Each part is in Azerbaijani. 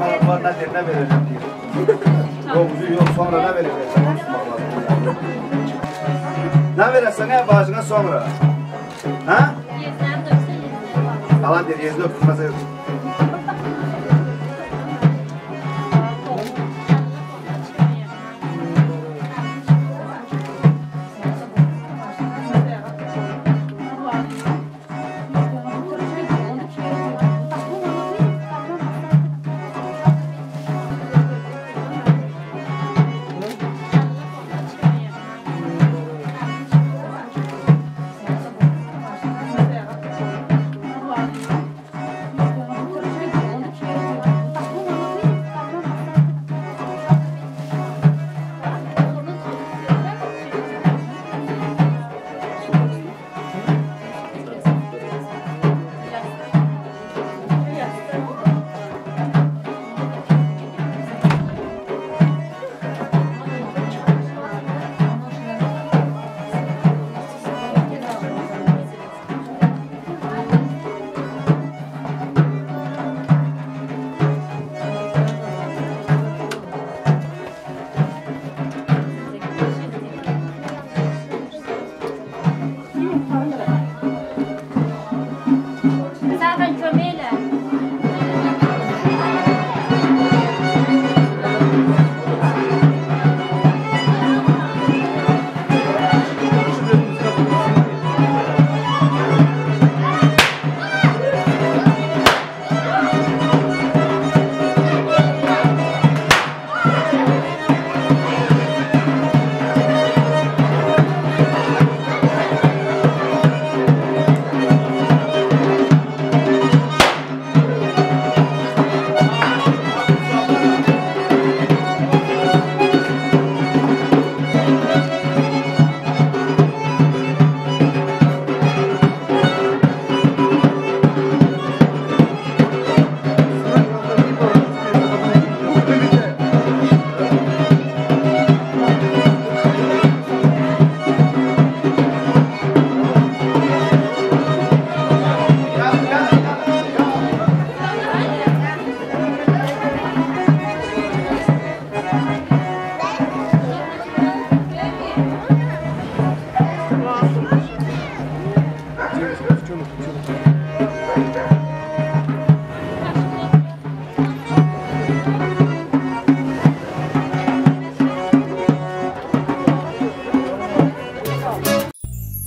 Var ne der, ne vereceğim diye. Yok, yok sonra ne vereceksin? Onu tutmak lazım. Ne verirsen ne bacına sonra? Ha? Alan der, yezni öptürmez yok.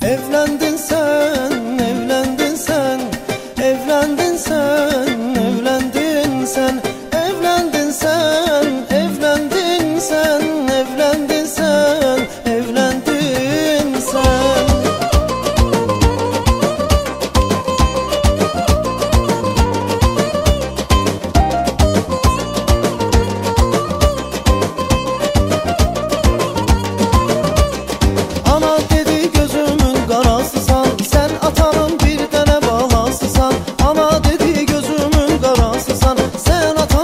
Evlendin sen, evlendin sen, evlendin sen, evlendin sen, evlendin sen, evlendin sen, evlendin sen, evlendin sen. Ana dedi gözümün qarasısan, sen atanın bir tane balasısan. Ana dedi gözümün qarasısan, sen atanın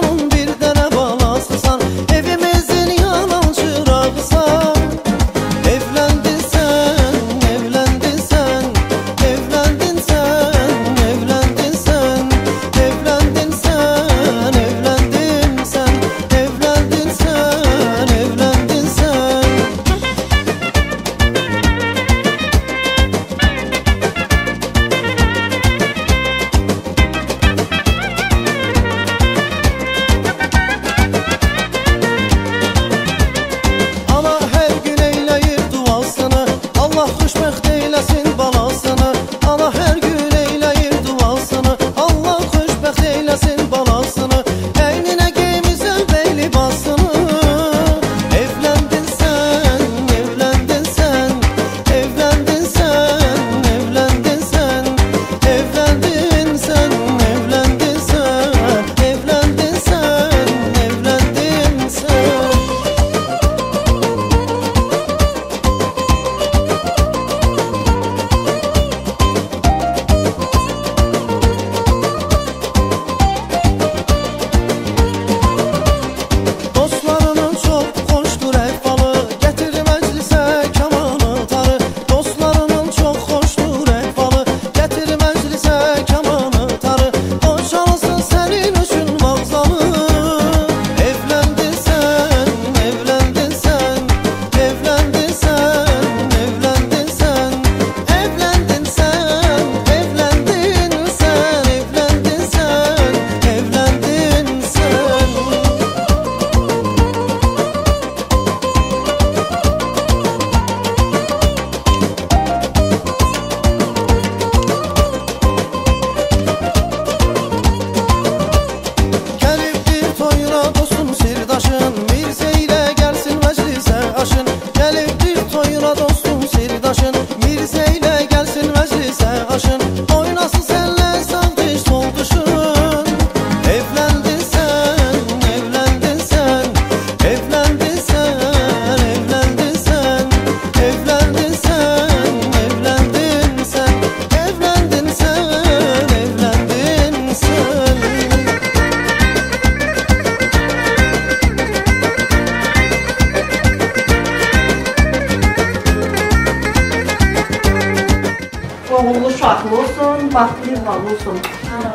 Baxtlı var olsun.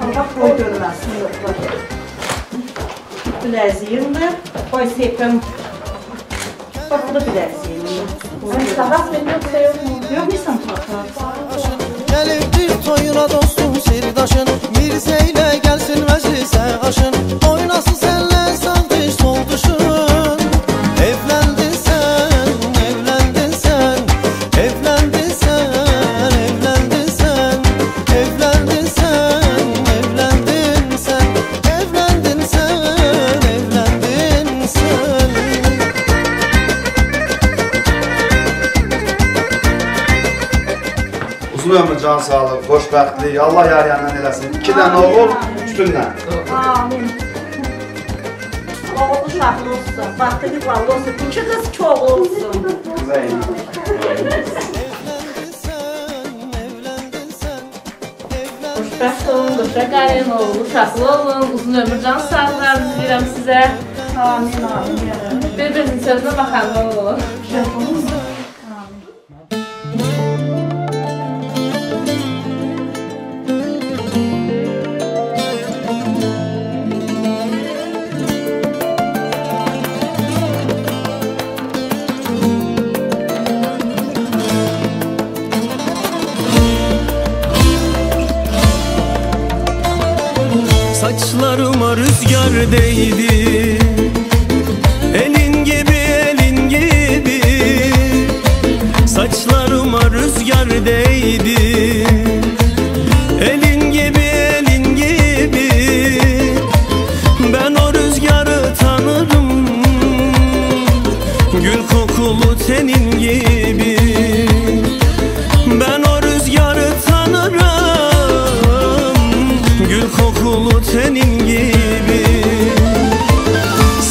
Allah qoy görməsin yoxdur. Biləziyimdir. Qoy sepim. Bax, bu da biləziyimdir. Yox, nisən Gəlibdir toyuna dostum sirdaşın, Mirzə ilə gəlsin məclisə aşın, oynasın sənlə sağ diş sol dışın. Evləndin sən, evləndin sən, evləndin sən, evləndin sən, evləndin sən, evləndin sən, evləndin sən, evləndin sən. Uzun ömür, can sağlığı, xoşbəxtlik, Allah yar yanından eləsin. 2 dənə oğul, üstündən. Amin. Oğul uşaqlı olsun, baxtlı varlı olsun, 2 qız, 2 oğul olsun. Xoşbəxt olun, qoşa qalın, oğul uşaqlı olun, uzun ömür, can sağlığı arzulayıram sizə. Amin, amin. Bir-birinizin sözünə baxanlar olun. Saçlarıma rüzgar değdi, elin gibi, elin gibi. Saçlarıma rüzgar değdi, elin gibi, elin gibi. Ben o rüzgarı tanırım, gül kokulu tenin gibi. Ben o rüzgarı tanırım, gül kokulu tenin gibi.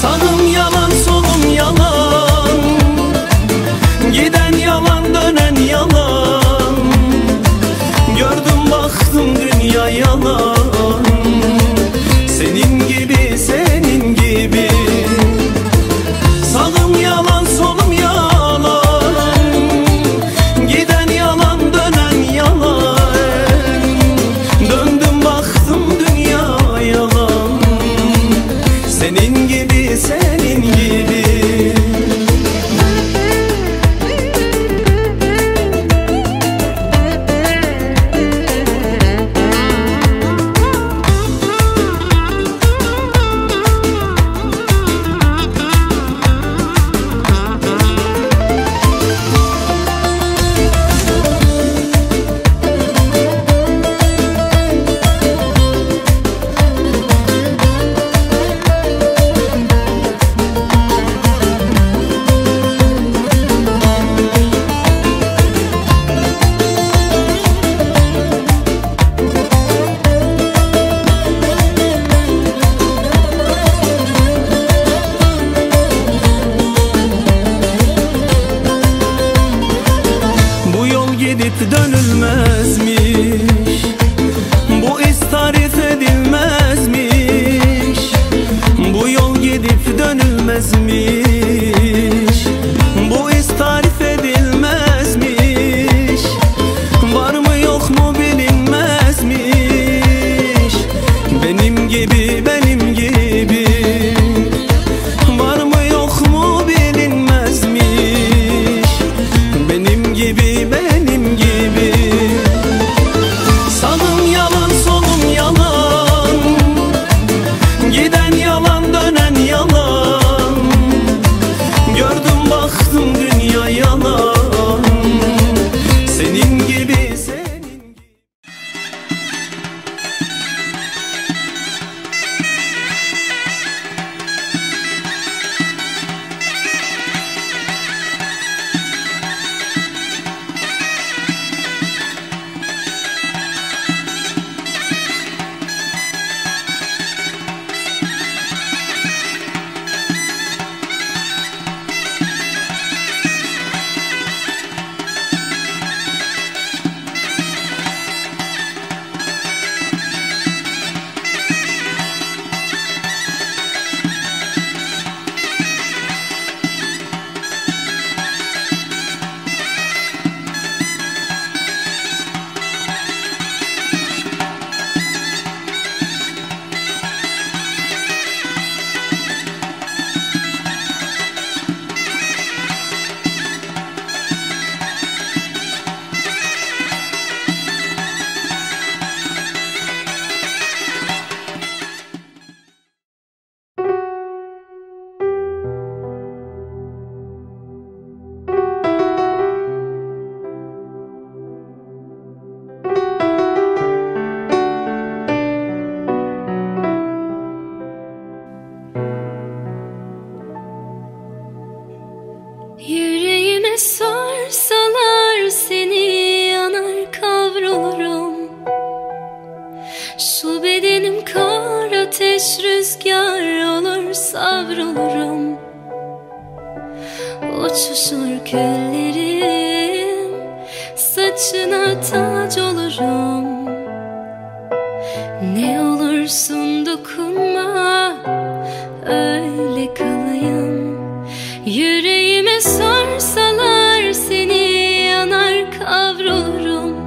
Sağım yalan, solum yalan, giden yalan, dönen yalan. Gördüm baktım dünya yalan, senin gibi, senin gibi. Sağım yalan, solum yalan, giden yalan, dönen yalan. Döndüm baktım dünya yalan, senin gibi, senin gibi. Gidip dönülmezmiş, bu iz tarif edilmezmiş. Bu yol gidip dönülmezmiş, bu iz tarif edilmezmiş. Var mı yok mu bilinmezmiş, benim gibi, benim gibi. Var mı yok mu bilinmezmiş, benim gibi, benim gibi. Sağım yalan, solum yalan, giden yalan, dönen yalan. olur savrulurum. Uçuşur küllerim, saçına tac olurum. Ne olursun dokunma, öyle kalayım. Yüreğime sorsalar seni yanar kavrulurum.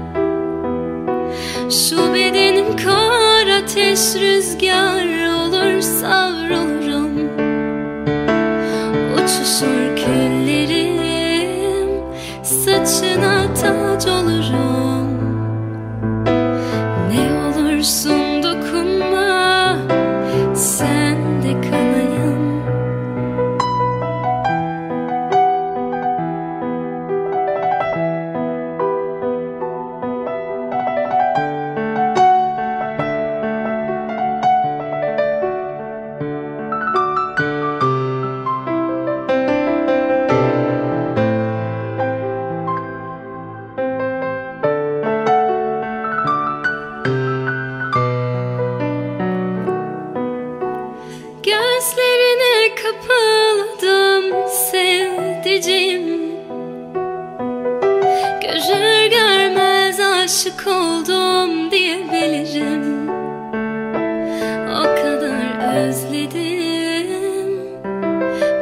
Şu bedenim kar ateş rüzgar olur savrulurum. Uçuşur küllerim, saçına tac olurum. Ne olursun dokunma, sen de kalayım. Gözlerine kapıldım sevdiceğim. Görür görmez aşık oldum diyebilirim. O kadar özledim,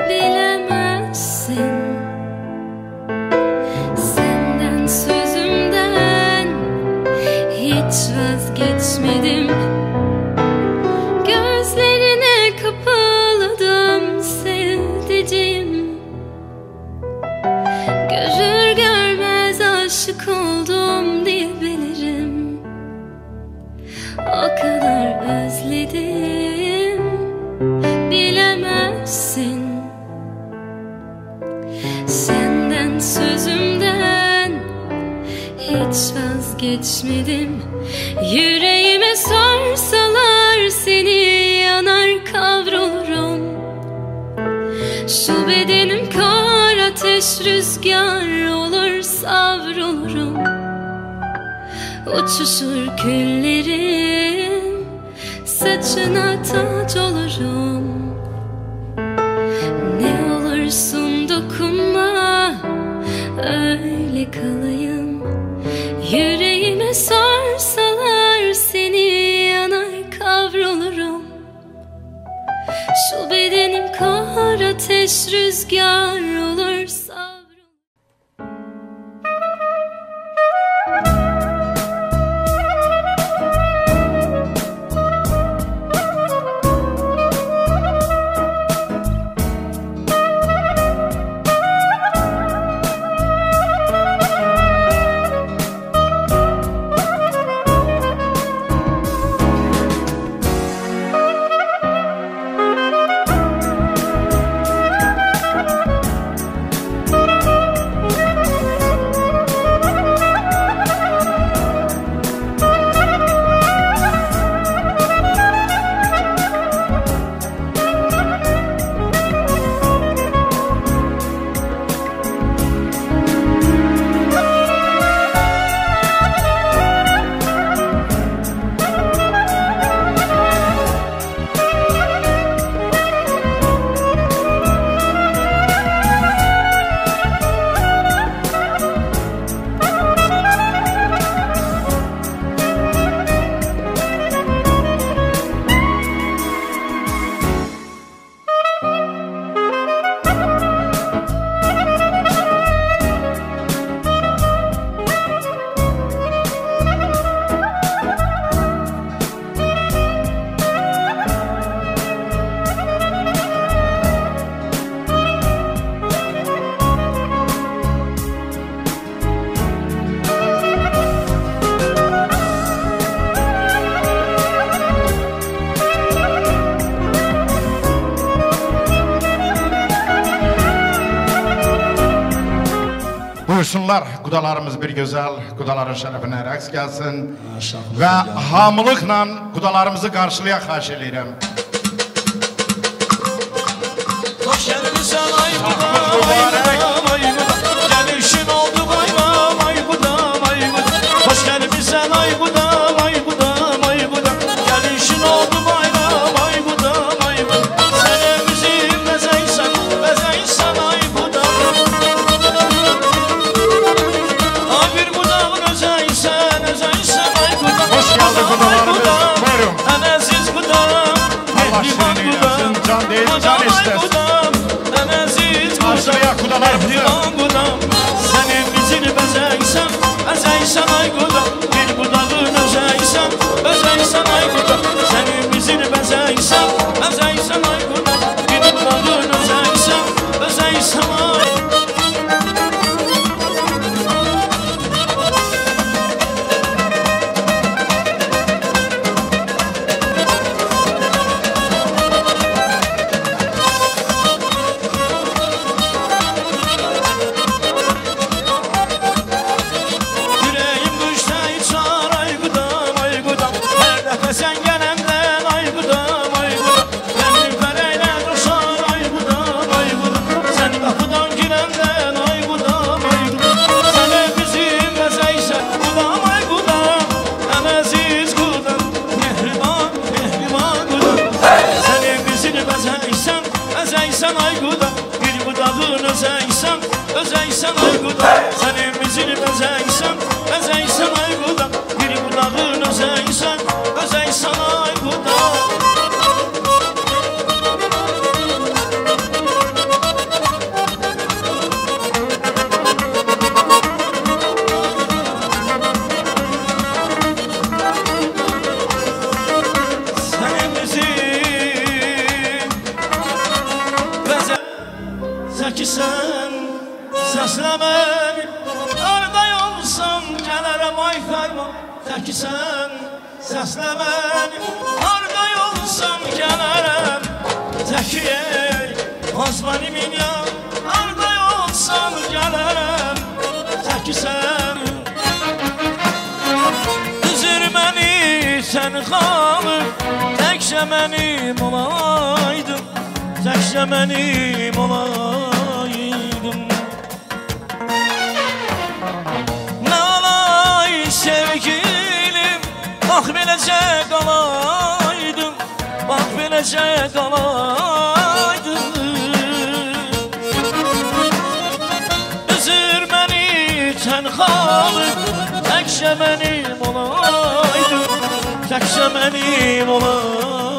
bilemezsin. Senden sözümden hiç vazgeçmedim. Gözlerine kapıldım sevdiceğim. Görür görmez aşık oldum diyebilirim. O kadar özledim, bilemezsin. Senden sözümden hiç vazgeçmedim. Yüreğime sorsalar seni yanar kavrulurum. Şu bedenim kar ateş rüzgar olur savrulurum. Uçuşur küllerim, saçına tac olurum. Ne olursun dokunma, öyle kalayım. Yüreğime sorsalar seni yanar kavrulurum. Şu bedenim kar ateş rüzgar olur savrulurum. Buyursunlar qudalarımız bir gözəl, qudaların şərəfinə rəqs gəlsin və hamılıqla qudalarımızı qarşılayaq xahiş eləyirəm. Hoş gəlmisən ay qudam, ay qudam, ay qudam, gəlişin oldu bayram, ay qudam, ay qudam. Hoş gəlmisən ay qudam, ay qudam, ay qudam, gəlişin oldu bayram, ay qudam, ay qudam. Qudamızdan deyil, can istəsin. Qarşılayaq qudalarımızı. Sənin bizini bəzəysən, bəzəysən ay qudam. Bir budağın özəysən, özəysən ay qudam. Sənin bizini bəzəysən, bəzəysən ay qudam. Bir budağın özəysən, özəysən ay. Özəysən ay qudam, sənin bizini bəzəysən, bəzəysən ay qudam, bir budağın özəysən, özəysən ay qudam. Sənin bizim bəzəysən, səslə məni, harda olsam gələrəm ay fərman. Təki sən səslə məni, harda olsam gələrəm. Təki ey, Osmani minya, harda olsam gələrəm. Təki sən üzür məni, sən xanım, təkcə mənim olaydın, təkcə mənim olaydın. Sevgilim, bax beləcə qalaydım, bax beləcə qalaydım. Üzür məni tənxalıq, təkcə mənim olaydın, təkcə mənim olaydın.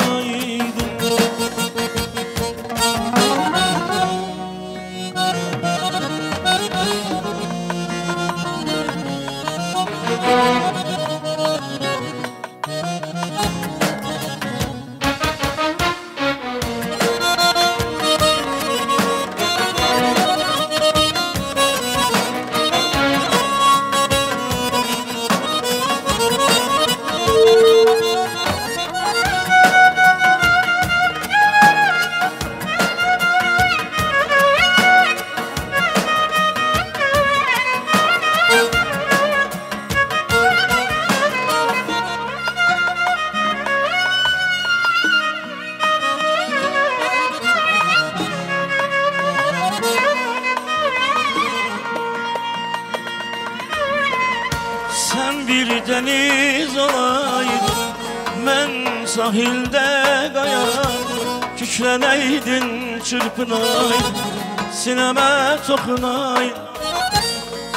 Bir deniz olaydın, mən sahildə qayardım. Kükrənəydin, çırpınaydın, sinəmə toxunaydın.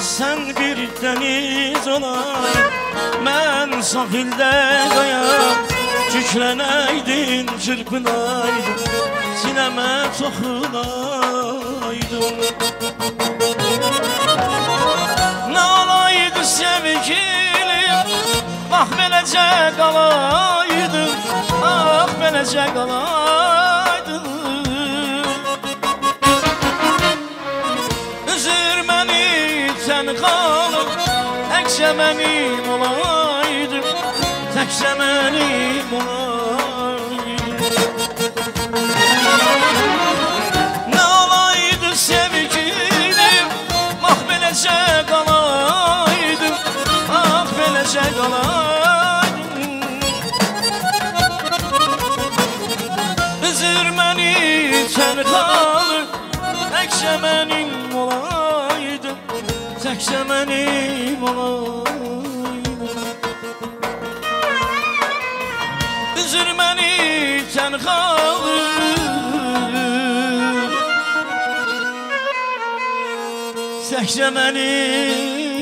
Sən bir dəniz olaydın, mən sahildə qayardım. Kükrənəydin, çırpınaydın, sinəmə toxunaydın. Nə olaydı sevgilim, bax beləcə qalaydım, bax beləcə qalaydım. Üzür məni tənxalıq, təkcə mənim olaydın, təkcə mənim olaydın. Nə olaydı sevgilim, bax beləcə qalaydım, bax beləcə qalaydım. Üzür məni tənxalıq, təkcə mənim olaydın, təkcə mənim olaydın. Üzür məni tənxalıq, təkcə mənim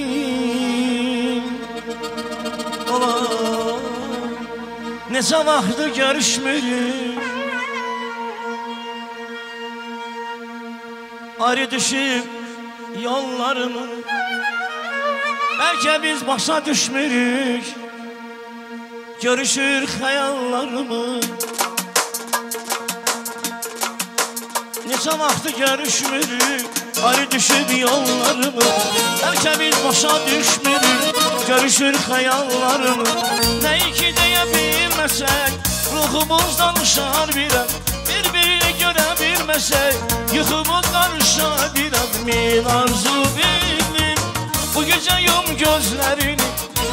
olaydın. Necə vaxtı görüşmürük, Ayrı düşüb yollarımı. Bəlkə biz başa düşmürük, görüşür xəyallarımı. Neçə vaxtı görüşmürük, ayrı düşüb yollarımı. Bəlkə biz başa düşmürük, görüşür xəyallarımı. Nəyi ki deyə bilməsək, ruhumuz danışar birə. Bir-birini görə bilməsək, yuxumuz qarışar birə. Min arzu bildim, bu gecə yum gözlərini,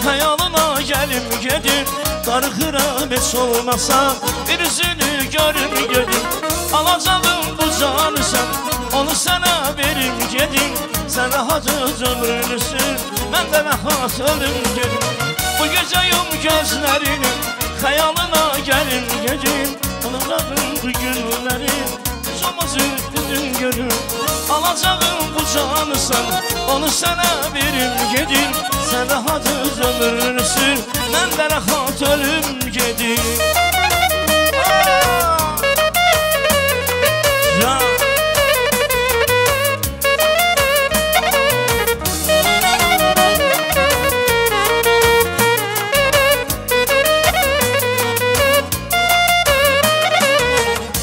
xəyalına gəlim gedim. Darıxıram heç olmasa, bir üzünü görüm gedim. Alacağım bu canı sən, onu sənə verim gedim. Sən rahat öz ömrünü sür, mən də rahat ölüm gedim. Bu gecə yum gözlərini, xəyalına gəlim gedim. Alacağım bu günləri, heç olmaz üzün görüm. Alacağım bu canı sən, onu sənə verim gedim. Sən rahat öz ömrünü sür, mən də rahat ölüm gedim.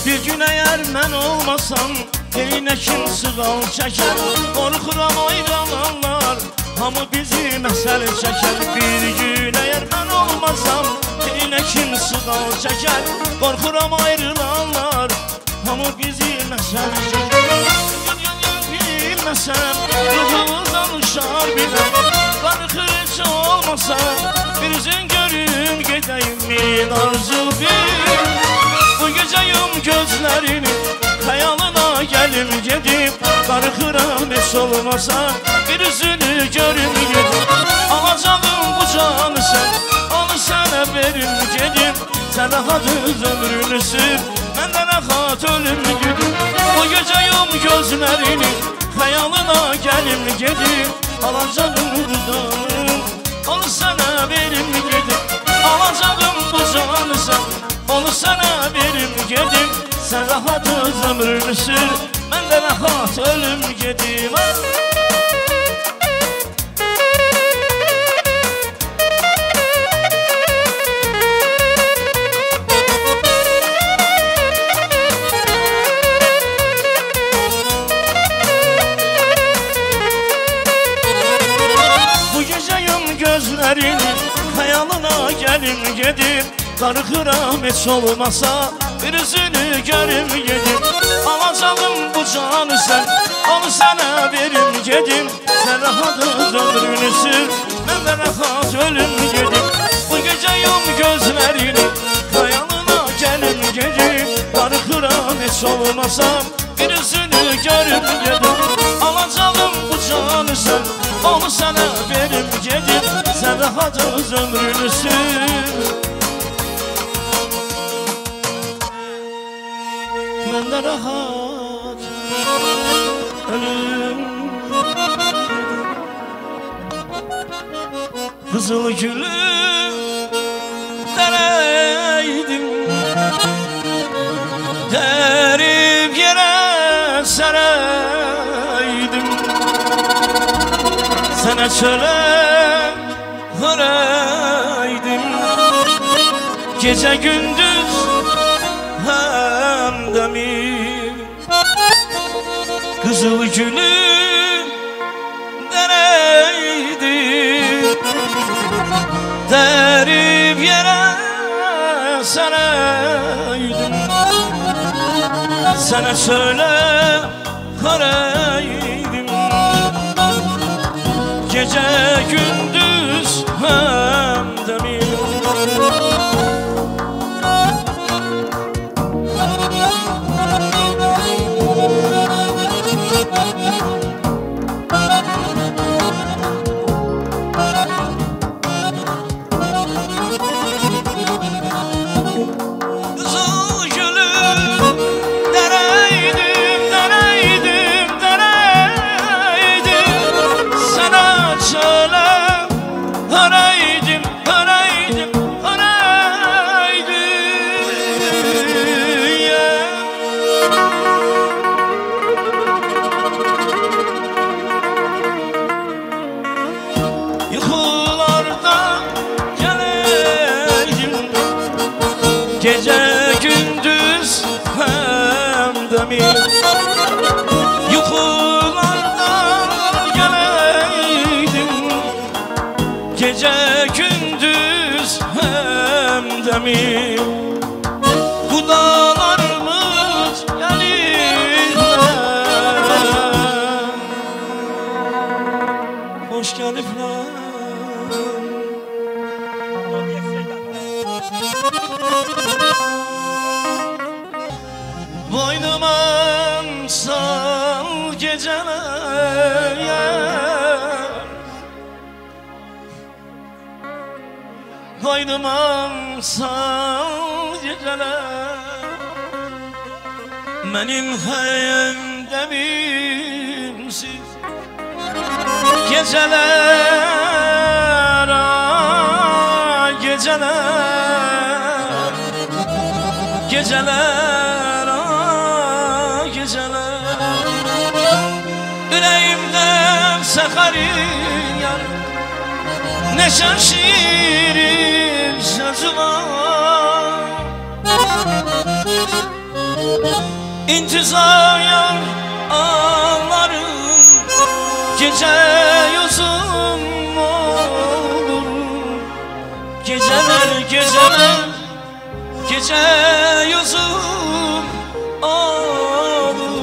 Bir gün əgər mən olmasam, elinə kim sığal çəkər? Qorxuram ayrılanlar, hamı bizi məsəl çəkər. Bir gün əgər mən olmasam, elinə kim sığal çəkər? Qorxuram ayrılanlar, hamı bizi məsəl çəkər. Bilməsəm, ruhumuz danışar biləm. Qarıxır heç olmasa, bir üzün görüm gedəyim. Min arzu bil, bu gecə yum gözlərini, xəyalına gəlim gedim. Qarıxıram heç olmasa, bir üzünü görüm gedim. Alacağım bu canı sən, onu sənə verim gedim. Sən rahat öz ömrünü sür, mən də rahat ölüm gedim. Bu gecə yum gözlərini, xəyalına gəlim gedim. Alacağım bu canı, onu sənə verim gedim. Alacağım bu canı sən, onu sənə verim gedim. Sən rahat öz ömrünü sür, mən də rahat ölüm gedim. Bu gecə yum gözlərini, xəyalına gəlim gedim. Darıxıram heç olmasa, bir üzünü görüm gedim. Alacağım bu canı sən, onu sənə verim gedim. Sən rahat öz ömrünü sür, mən də rahat ölüm gedim. Bu gecə yum gözlərini, xəyalına gəlim gedim. Darıxıram heç olmasa, bir üzünü görüm gedim. Alacağım bu canı sən, onu sənə verim gedim. Sən rahat öz ömrünü sür, mən də rahat ölüm. Qızıl gülü dərəydim, dərib yerə sərəydim. Sənə çölə hörəydim, gecə gündüz həmdəmi. Qızıl gülü dərəydim, dərib yerə sərəydim. Sənə çölə hörəydim, gecə gündüz həmdəmi. Qızıl gülü dərəydim, dərəydim, dərəydim. Sənə çölə hörəydim. Həmdəmi yuxulardan gələydim, gecə gündüz həmdəmi qudalarımız gəliblər, xoş gəliblər. Boynuma sal geceler, boynuma sal geceler, benim hemdemimsiz geceler, ah geceler, geceler, ah geceler. Ürəyimdən səxərin yar, neçə şirin sözü var. İntizar yar ağlarım, gecə uzun olur. Geceler, geceler, gece uzun olur.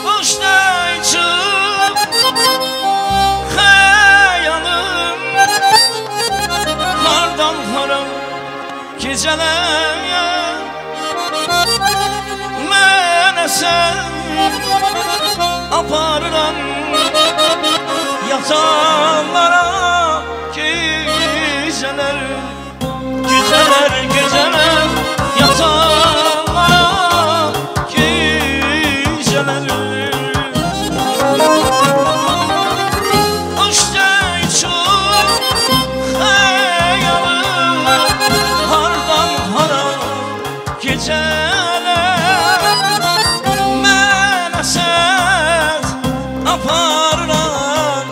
Boşta içip xəyalım, hardan hara geceler, mənə sən aparıram yatanlara geceler, geceler, geceler, yatanlara geceler. Boşta içip xəyalım, hardan hara geceler, mənə sən aparıram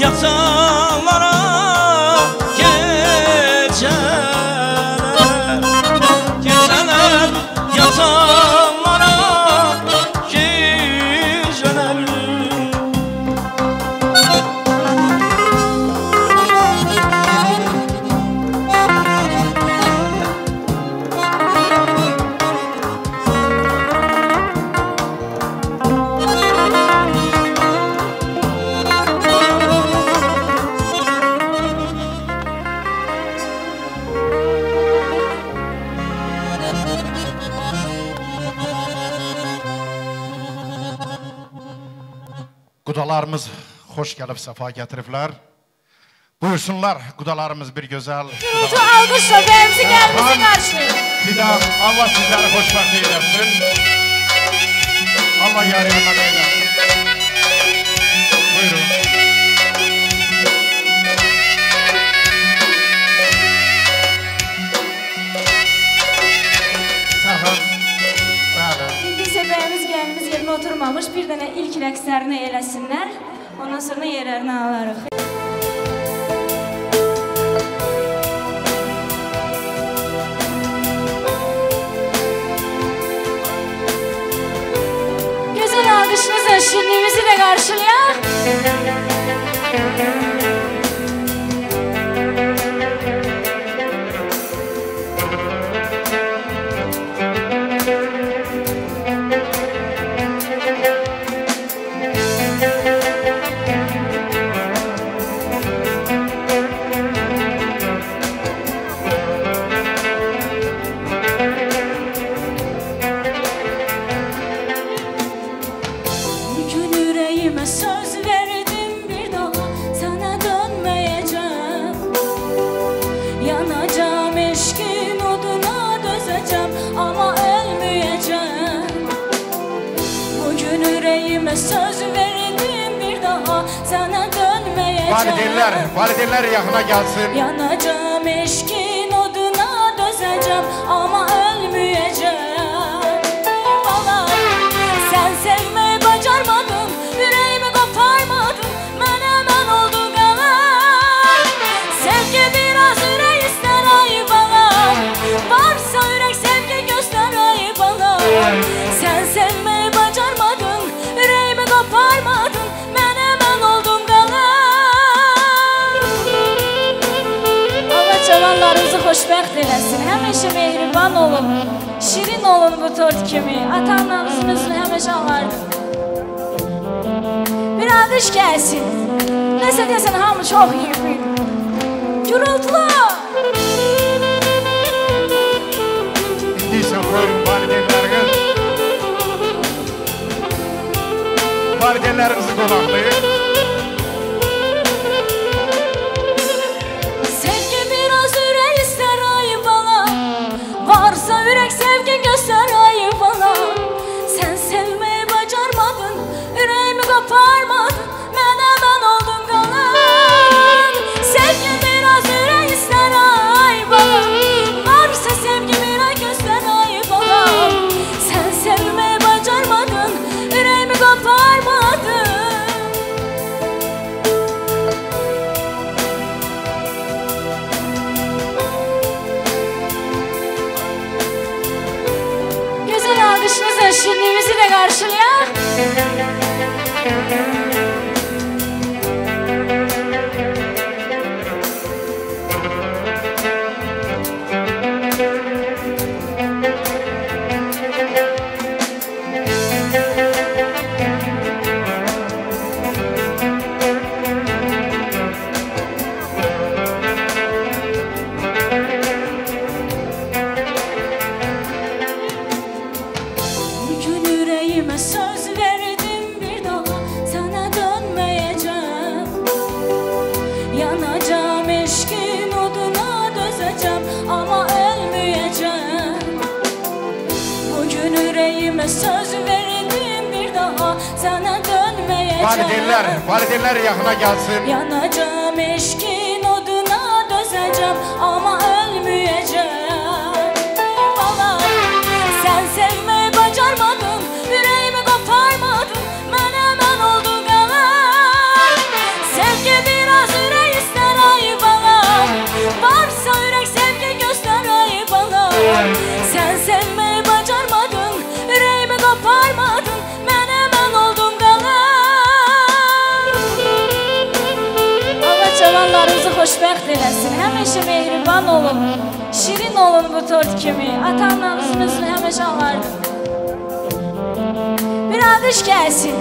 yatanlara geceler, geceler, yatanlara geceler. Qudalarımız xoş gəlib, səfa gətiriblər. Buyursunlar qudalarımız bir gözəl. Gürültü alqışla bəyimizi gəlimizi qarşılayın. Fidan, Allah sizləri xoşbəxt eyləsin. Allah yar yanına eyləsin. Buyurun. Sərxan. Bəli. İndi isə bəyimiz gəlimiz yerinə oturmamış bir dənə ilk rəqslərini eləsinlər. Ondan sonra yerlərini alarıq. Gözəl alqışımızla şirinliyimizi də qarşılayaq. Bugün ürəyimə söz verdim, bir daha sənə dönməyəcəm. Yanacam eşqin oduna, dözəcəm, amma ölməyəcəm. Bugün ürəyimə söz verdim, bir daha sənə dönməyəcəm. Valideynlər, valideynlər yaxına gəlsin. Yanacam eşqin oduna, dözəcəm, amma ölməyəcəm. Bala, sən sevməyi bacarmadın, ürəyimi qoparmadın, mənə mən oldu qalan. Sevgi biraz ürək istər ay bala, varsa ürək sevgi olun. Şirin olun bu tort kimi. Ata-ananızın üzünü həmişə ağardın. Bir alqış gəlsin. Nəsə deyəsən, hamı çox yeyib. Gürültülü! İndi isə buyurun valideynləriniz. Valideynlərinizi qonaqlayın. Sevgi biraz ürək istər ay bala. Varsa ürək sevgi göstər ay bala. Sən sevməyi bacarmadın, ürəyimi qoparmadın, mənə mən oldum qalan. Sevgi biraz ürək istər ay bala. Varsa sevgi biraz göstər ay bala. Sən sevməyi bacarmadın, ürəyimi qoparmadın. Güzel alkışınızla şirinliğimizi de karşılayaq. Bugün yüreğime söz verdim, bir daha sana dönmeyeceğim. Yanacağım eşkin oduna dözeceğim ama ölmeyeceğim. Bugün yüreğime söz verdim, bir daha sana dönmeyeceğim. Valideynlər, valideynlər yaxına gəlsin. Yanacağım eşkin oduna dözeceğim ama ölmeyeceğim. Bala, sen sevmeyi bacarmadın, yüreğimi koparmadın, mənə mən oldun qalan. Sevgi biraz ürək istər ay bala. Varsa ürək sevgi göstər ay bala. Sen sevmeyi bacarmadın, yüreğimi koparmadın, mənə mən oldun qalan. Allah cavanlarımızı xoşbəxt eləsin, həmişə mehriban olun, şirin olun bu tort kimi. Ata-ananızın üzünü həmişə ağardın. Bir alqış gəlsin.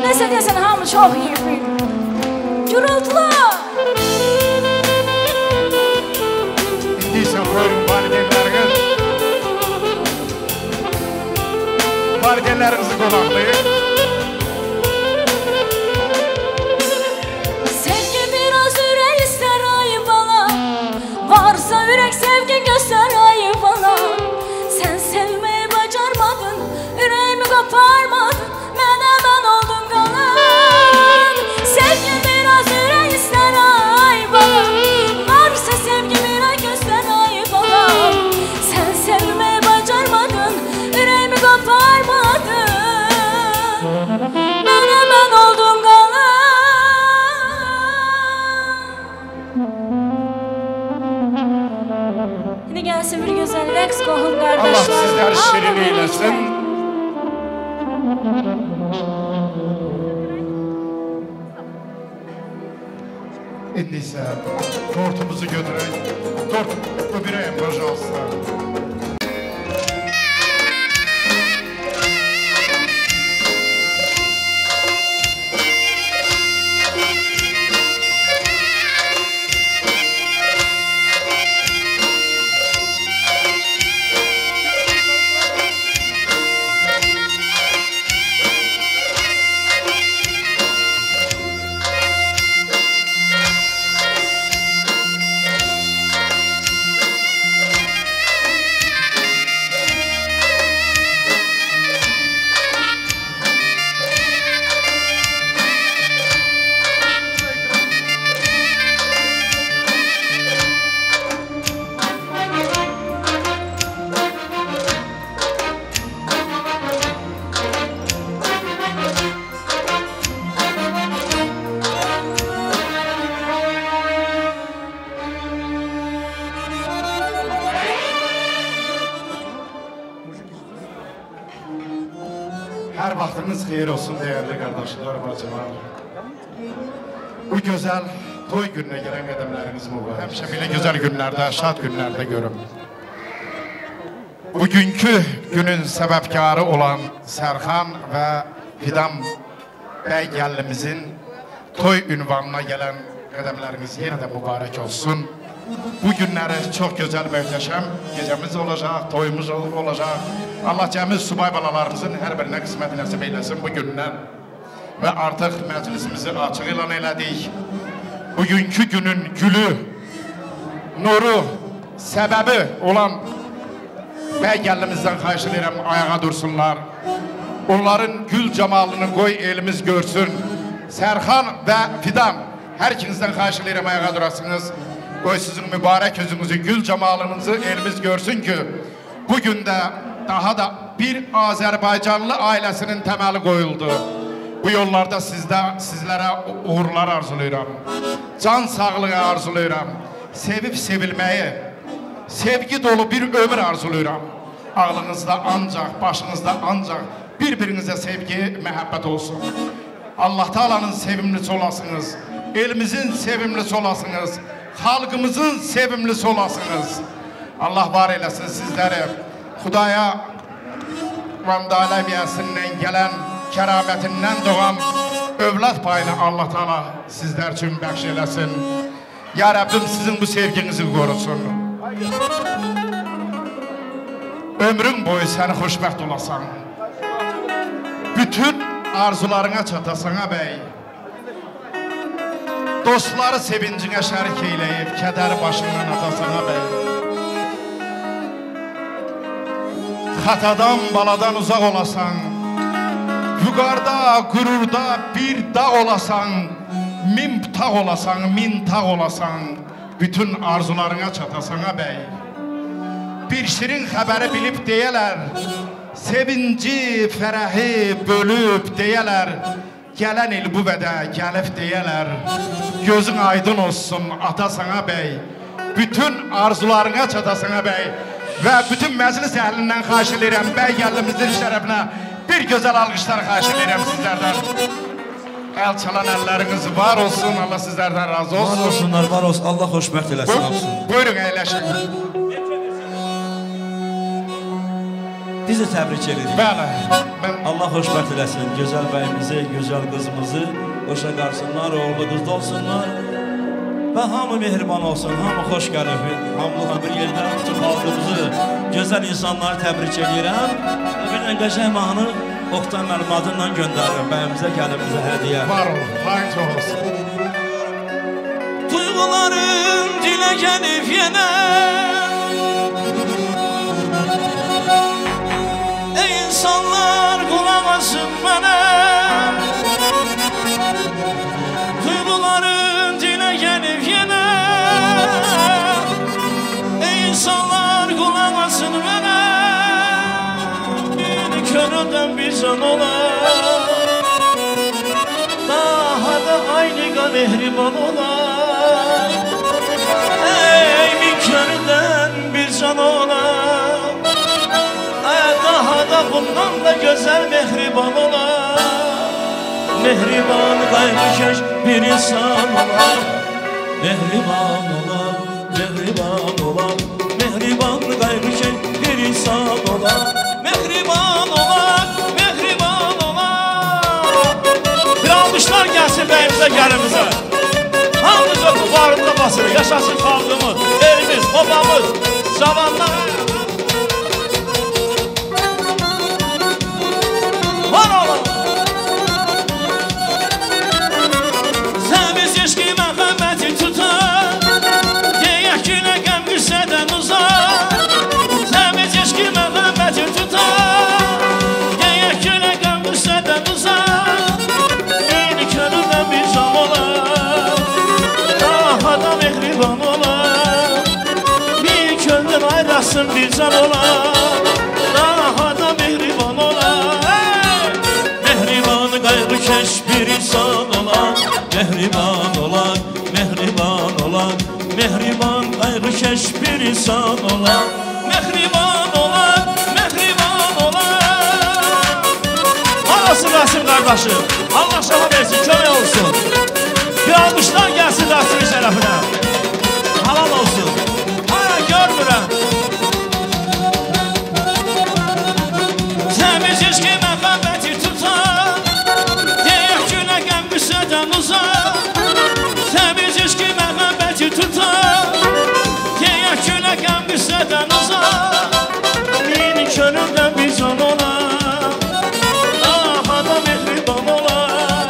Nəsə deyəsən, hamı çox yeyib. Gürültülü! İndi isə buyurun valideynləriniz. Valideynlərinizi qonaqlayın. Sevgi biraz ürək istər ay bala. Varsa ürək sevgi göstər ay bala. Sən sevməyi bacarmadın, ürəyimi qoparmadın, mənə mən oldum qalan. Sevgi biraz ürək istər ay bala. Varsa sevgi biraz göstər ay bala. Sən sevməyi bacarmadın, ürəyimi qoparmadın, mənə mən oldum qalan. İndi gəlsin bir gözəl rəqs qohum qardaşlar. Allah sizləri şirin eyləsin. İndi isə tortumuzu götürək. Tort öbürəyim, пожалуйста. Hər vaxtınız xeyir olsun dəyərli qardaşlar, bacılar. Bu gözəl toy gününə gələn qədəmləriniz mübarək. Həmişə belə gözəl günlərdə, şad günlərdə görüm. Bugünkü günün səbəbkarı olan Sərxan və Fidan bəy gəlinimizin toy ünvanına gələn qədəmlərimiz yenə də mübarək olsun. Bu günləri çox gözəl, möhtəşəm gecəmiz olacaq, toyumuz olacaq. Allah cəmi subay balalarımızın hər birinə qismət nəsib eyləsin bu gündən. Və artıq məclisimizi açıq elan elədik. Bugünkü günün gülü, nuru, səbəbi olan bəy gəlinimizdən xahiş edirəm, ayağa dursunlar. Onların gül camalını qoy elimiz görsün. Sərxan və Fidan, hər ikinizdən xahiş edirəm, ayağa durasınız. Qoy sizin mübarək yüzünüzü, gül camalınızı elimiz görsün ki, bugün də daha da bir Azərbaycanlı ailəsinin təməli qoyuldu. Bu yollarda sizlərə uğurlar arzulayıram. Can sağlığı arzulayıram. Sevib sevilməyi, sevgi dolu bir ömür arzulayıram. Ağlınızda ancaq, başınızda ancaq bir-birinizə sevgi, məhəbbət olsun. Allah Taala'nın sevimlisi olasınız, elimizin sevimlisi olasınız, xalqımızın sevimlisi olasınız. Allah var eləsin sizləri. Xudaya Vandaləviyyəsindən gələn, kəramətindən doğan övlad payını Allah Taala sizlər üçün bəxş eləsin. Ya Rəbbim sizin bu sevginizi qorusun. Ömrün boyu səni xoşbəxt olasan. Bütün arzularına çatasan, ha bəy. Dostları sevincinə şərik eyləyib, kədər başından atasan, ha bəy. Xatadan, baladan uzaq olasan, vüqarda, qürurda bir dağ olasan, min tağ olasan, min tağ olasan, bütün arzularına çatasan, ha bəy. Bir şirin xəbəri bilib deyələr, sevinci, fərəhi bölüb deyələr, gələn il bu vədə gəlib deyələr, gözün aydın olsun ata sana bəy, bütün arzularına çatasana bəy. Və bütün məclis əhlindən xahiş edirəm, bəy gəlinimizin şərəfinə bir gözəl alqışlar xahiş edirəm sizlərdən. Əl çalan əlləriniz var olsun, Allah sizlərdən razı olsun. Var olsunlar, var olsun, Allah xoşbəxt eləsin hamısını. Buyurun, əyləşin. Biz də təbrik edirik. Bəli. Allah xoşbəxt eləsin gözəl bəyimizi, gözəl qızımızı, xoşa qarsınlar, oğlu qızlı olsunlar və hamı mehriban olsun, hamı xoş gəlib, hamılıqla bir yerdə bütün xalqımızı, gözəl insanları təbrik edirəm. Bir də qəşəng mahnı Oqtay müəllim adından göndərirəm bəyimizə, gəlinimizə hədiyyə. Var olun, payın çox olsun. Duyğularım dilə gəlib yenə, ey insanlar qulaq asın mənə. Duyğularım dilə gəlib yenə, ey insanlar qulaq asın mənə. Bir könüldən bir can olar, daha da aynı mehriban olar. Ey bir könüldən bir can olar, daha da bundan da gözəl mehriban olar. Mehriban qayğıkeş bir insan olar, mehriban olar, mehriban olar, mehriban qayğıkeş bir insan olar, mehriban olar, mehriban olar. Bir alqışlar gəlsin bəyimizə, gəlimizə. Hamımız öpüb bağrımıza basırıq, yaşasın xalqımız, elimiz, babamız, cavanlar. Var olun! Səmiz eşqi məhəbbəti tutar, deyək ki nə qəm qüssədən uzaq. Səmiz eşqi məhəbbəti tutar, deyək ki nə qəm qüssədən uzaq. Eyni könüldən bir can olar, daha da mehriban olar. Bir könüldən ayrasın bir can olar, daha da mehriban olar. Mehriban qayğıkeş bir insan olar, mehriban olar, mehriban olar, mehriban qayğıkeş bir insan olar, mehriban olar, mehriban olar. Var olsun Rasim qardaşım, Allah şaha versin, kömək olsun. Bir alqışlar gəlsin Rasimin şərəfinə. Halal olsun. Haya görmürəm. eşqi məhəbbəti tutar, deyək günə qəm qüssədən uzaq. Təmiz eşqi məhəbbəti tutar, deyək günə qəm qüssədən uzaq. Bir könüldən bir can olar, daha da mehriban olar.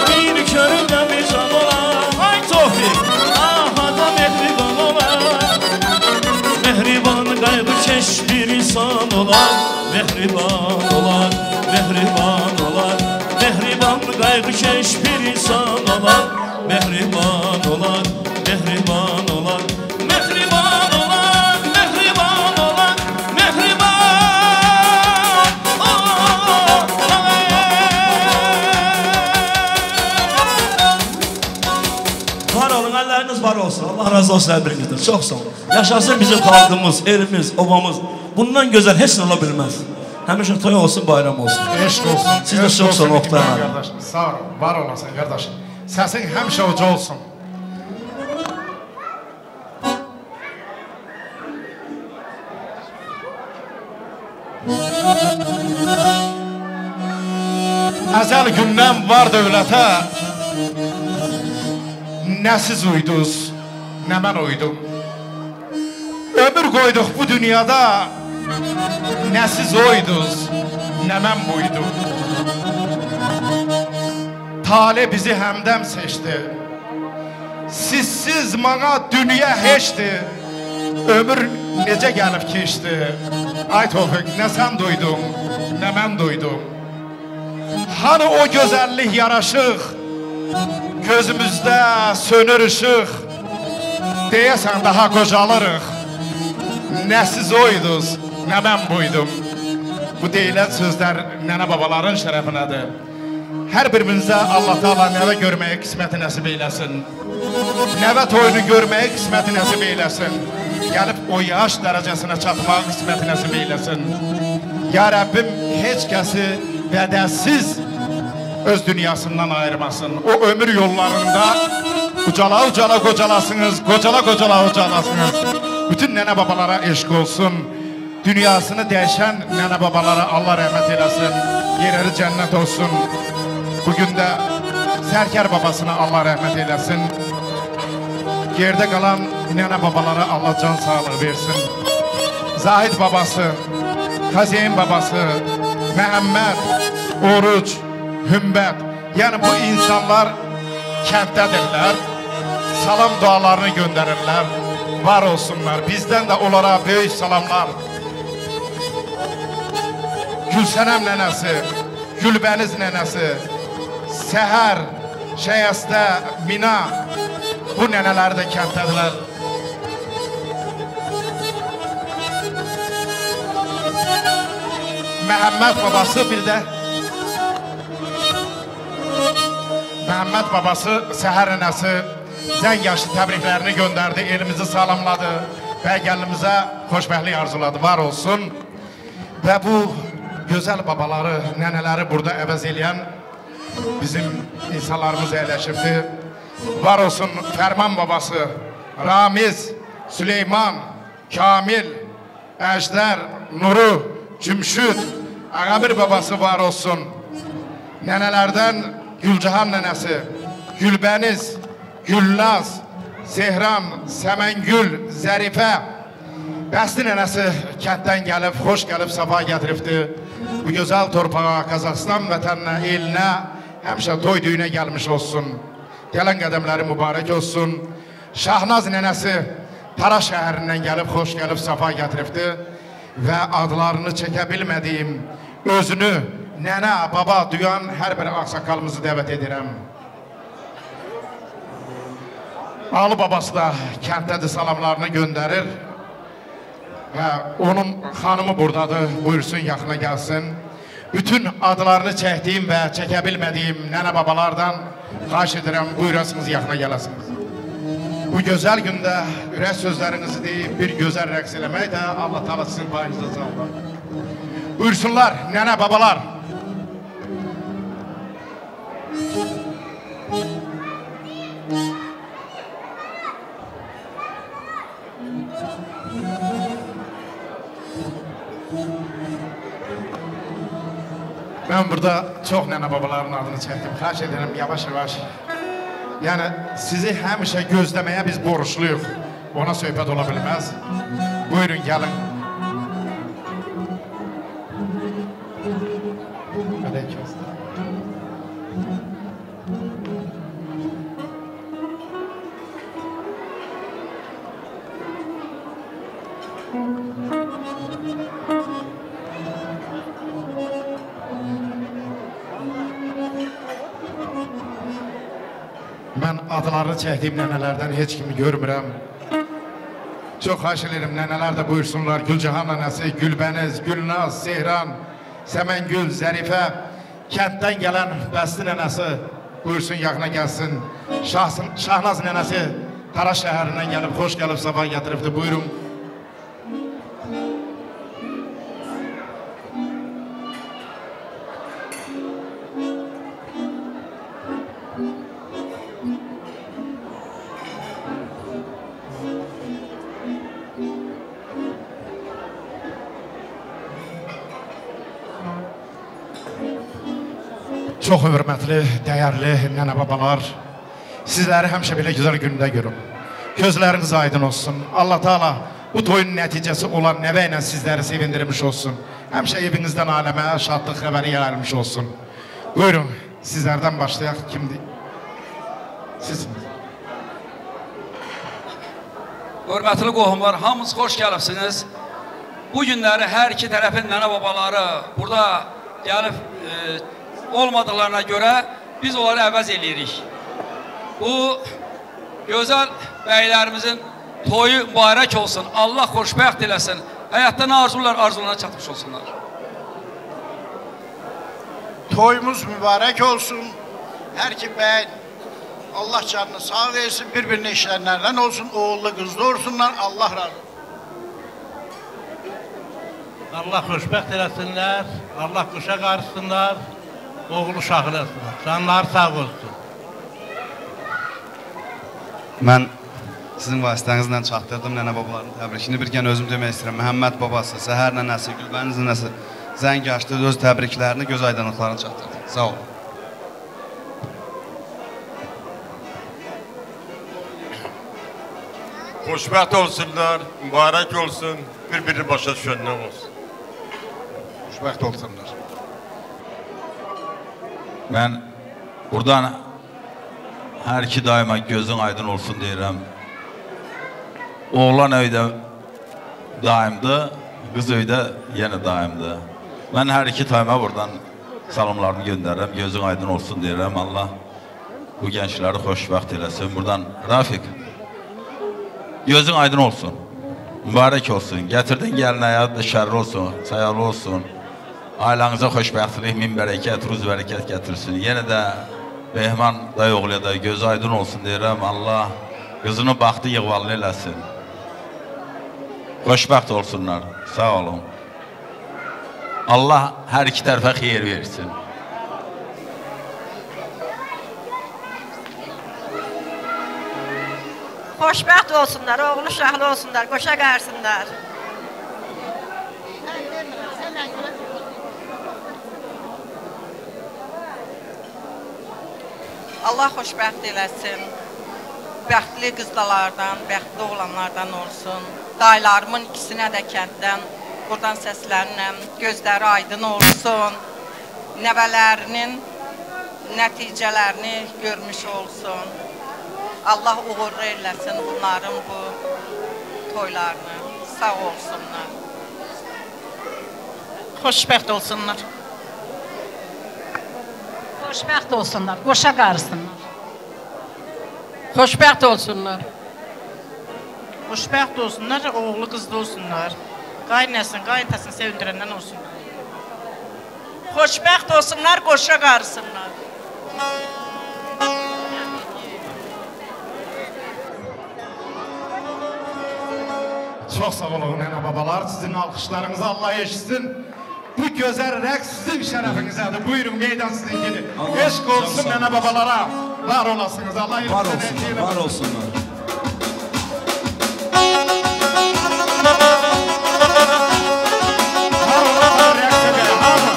Bir könüldən bir can olar, ay Tofiq, daha da mehriban olar. Mehriban qayğıkeş bir insan olar, mehriban olar, mehriban olar. Mehriban qayğıkeş bir insan olar, mehriban olar, mehriban olar. Mehriban olar, mehriban olar, mehriban olar. Var olun, əlləriniz var olsun. Allah razı olsun hər birinizdən. Çox sağ olun. Yaşasın bizim xalqımız, elimiz, obamız. Bundan gözəl heç nə ola bilməz. Həmişə toy olsun, bayram olsun. Eşq olsun. Siz də çox sağ olun, Oqtay müəllim. Sağ ol, var olasın qardaşım. Səsin həmişə uca olsun. Əzəl gündən var dövlətə, nə siz uydunuz, nə mən uydum. Ömür qoyduq bu dünyada, nə siz oydunuz, nə mən buydum. Tale bizi həmdəm seçdi, sizsiz mana dünya heçdi. Ömür necə gəlib keçdi. Ay Tofiq, nə sən duydun, nə mən duydum. Hani o gözəllik yaraşıq, gözümüzdə sönür işıq. Deyəsən daha qocalırıq. Nə siz oydunuz, nə mən buydum. Bu deyilən sözlər nənə babaların şərəfinədir. Hər birimizə Allah Teala nəvə görməyə qisməti nəsib eyləsin. Nəvə toyunu görməyə qisməti nəsib eyləsin. Gəlib o yaş dərəcəsinə çatmağa qisməti nəsib eyləsin. Ya Rəbbim, heç kəsi vədəsiz öz dünyasından ayırmasın. O ömür yollarında ucala ucala qocalasınız, qocala qocala ucalasınız. Bütün nənə babalara eşq olsun. Dünyasını dəyişən nənə babalara Allah rəhmət eləsin. Yerləri cənnət olsun. Bugün də Sərkər babasına Allah rəhmət eləsin. Yerdə qalan nənə babalara Allah can sağlığı versin. Zahid babası, Xəzeyin babası, Məhəmməd, Oruc, Hümbət. Yəni bu insanlar kənddədirlər. Salam dualarını göndərirlər. Var olsunlar. Bizdən də onlara böyük salamlar. Gülsənəm nənəsi, Gülbəniz nənəsi, Səhər, Şəyəstə, Mina, bu nənələr də kənddədirlər. Məhəmməd babası bir də Məhəmməd babası Səhər nənəsi zəng yaşlı təbriklərini göndərdi, elimizi salamladı, bəy gəlinimizə xoşbəxtlik arzuladı, var olsun. Və bu gözəl babaları, nənələri burada əvəz eləyən bizim insanlarımız əyləşibdi. Var olsun Fərman babası, Ramiz, Süleyman, Kamil, Əjdər, Nuru, Cümşüd, Ağamir babası var olsun. Nənələrdən Gülcahan nənəsi, Gülbəniz, Gülnaz, Zehran, Səməngül, Zərifə, Bəsli nənəsi kənddən gəlib, xoş gəlib, safa gətiribdi. Bu gözəl torpağa, Qazaxıstan vətəninə, elinə həmişə toy düyünə gəlmiş olsun. Gələn qədəmləri mübarək olsun. Şahnaz nənəsi Tara şəhərindən gəlib, xoş gəlib, safa gətiribdi. Və adlarını çəkə bilmədiyim, özünü nənə, baba duyan hər bir ağsaqqalımızı dəvət edirəm. Alı babası da kənddədir, salamlarını göndərir. Və onun xanımı buradadır, buyursun, yaxına gəlsin. Bütün adlarını çəkdiyim və çəkə bilmədiyim nənə babalardan xahiş edirəm, buyurasınız, yaxına gələsiniz. Bu gözəl gündə ürək sözlərinizi deyib bir gözəl rəqs eləmək də Allah Teala sizin payınıza sağlar. Buyursunlar, nənə babalar. Mən burada çox nənə-babaların adını çəkdim. Xahiş edirəm, yavaş-yavaş. Yəni, sizi həmişə gözləməyə biz borcluyuq. Ona söhbət ola bilməz. Buyurun, gəlin. Aleyküm. Mən adlarını çəkdiyim nənələrdən heç kimi görmürəm. Çox xahiş edirəm, nənələr də buyursunlar. Gülcahan nənəsi, Gülbəniz, Gülnaz, Sehran, Səməngül, Zərifə, kənddən gələn Bəsli nənəsi buyursun, yaxına gəlsin. Şahnaz nənəsi Taraş şəhərindən gəlib, xoş gəlib, sabah gətiribdir. Buyurun. Çox hörmətli, dəyərli nənə-babalar, sizləri həmişə belə gözəl gündə görüm. Gözləriniz aydın olsun. Allah Teala bu toyun nəticəsi olan nəvə ilə sizləri sevindirmiş olsun. Həmişə evinizdən aləmə şadlıq xəbəri gəlmiş olsun. Buyurun, sizlərdən başlayaq. Kimdir? Sizsiniz. Hörmətli qohumlar, hamınız xoş gəlibsiniz. Bu günləri hər iki tərəfin nənə-babaları burada gəlib olmadıqlarına görə biz onları əvəz eləyirik. Bu gözəl bəylərimizin toyu mübarək olsun. Allah xoşbəxt eləsin. Həyatda nə arzular, arzularına çatmış olsunlar. Toyumuz mübarək olsun. Hər iki bəy Allah canını sağ versin, bir-birinə işlənlərdən olsun, oğullu qızlı olsunlar. Allah razı olsun. Allah xoşbəxt eləsinlər, Allah quşa qarışsınlar, oğlu uşaqlı eləsinlər. Canları sağ olsun. Mən sizin vasitənizlə çatdırdım nənə-babaların təbrikini. Bir gən özüm demək istəyirəm. Məhəmməd babası, Səhər nənəsi, Gülbəniz nənəsi zəng açdı, öz təbriklərini, göz aydınlıqlarını çatdırdı. Sağ olun. Xoşbəxt olsunlar, mübarək olsun, bir-birini başa düşəndən olsun. Xoşbəxt olsunlar. Mən buradan hər iki daima gözün aydın olsun deyirəm. Oğlan öydə daimdir, qız öydə yenə daimdir. Mən hər iki daima buradan salamlarımı göndərirəm, gözün aydın olsun deyirəm. Allah bu gəncləri xoşbəxt eləsin. Buradan Rafiq, gözün aydın olsun, mübarək olsun. Gətirdin gəlin həyat da şərli olsun, sayalı olsun. Ailənize xoşbəxtlik, min bərəkət, ruz bərəkət gətirsin. Yenə də Mehman dayıoğluya da gözü aydın olsun deyirəm. Allah qızının baxtı yığvallı eləsin. Xoşbəxt olsunlar. Sağ olun. Allah hər iki tərəfə xeyir versin. Xoşbəxt olsunlar, oğlu uşaqlı olsunlar, qoşa qarsınlar. Allah xoşbəxt eləsin. Bəxtli qızlardan, bəxtli oğlanlardan olsun. Dayılarımın ikisinə də kənddən buradan səslənirəm. Gözləri aydın olsun. Nəvələrinin nəticələrini görmüş olsun. Allah uğurlu eləsin bunların bu toylarını. Sağ olsunlar. Xoşbəxt olsunlar. Xoşbəxt olsunlar, qoşa qarışsınlar. Xoşbəxt olsunlar. Xoşbəxt olsunlar, oğlu qızlı olsunlar. Qaynəsini, qaynatasını sevindirəndən olsunlar. Xoşbəxt olsunlar, qoşa qarışsınlar. Çox sağ olun nənə babalar, sizin alqışlarınızı Allah eşitsin. Bu gözəl rəqs sizin şərəfinizədir. Buyurun, meydan sizinkidir. Eşq olsun nənə babalara. Var olasınız. Allah var olsunlar, var olsunlar. Var olasın rəqsə belə, hamı.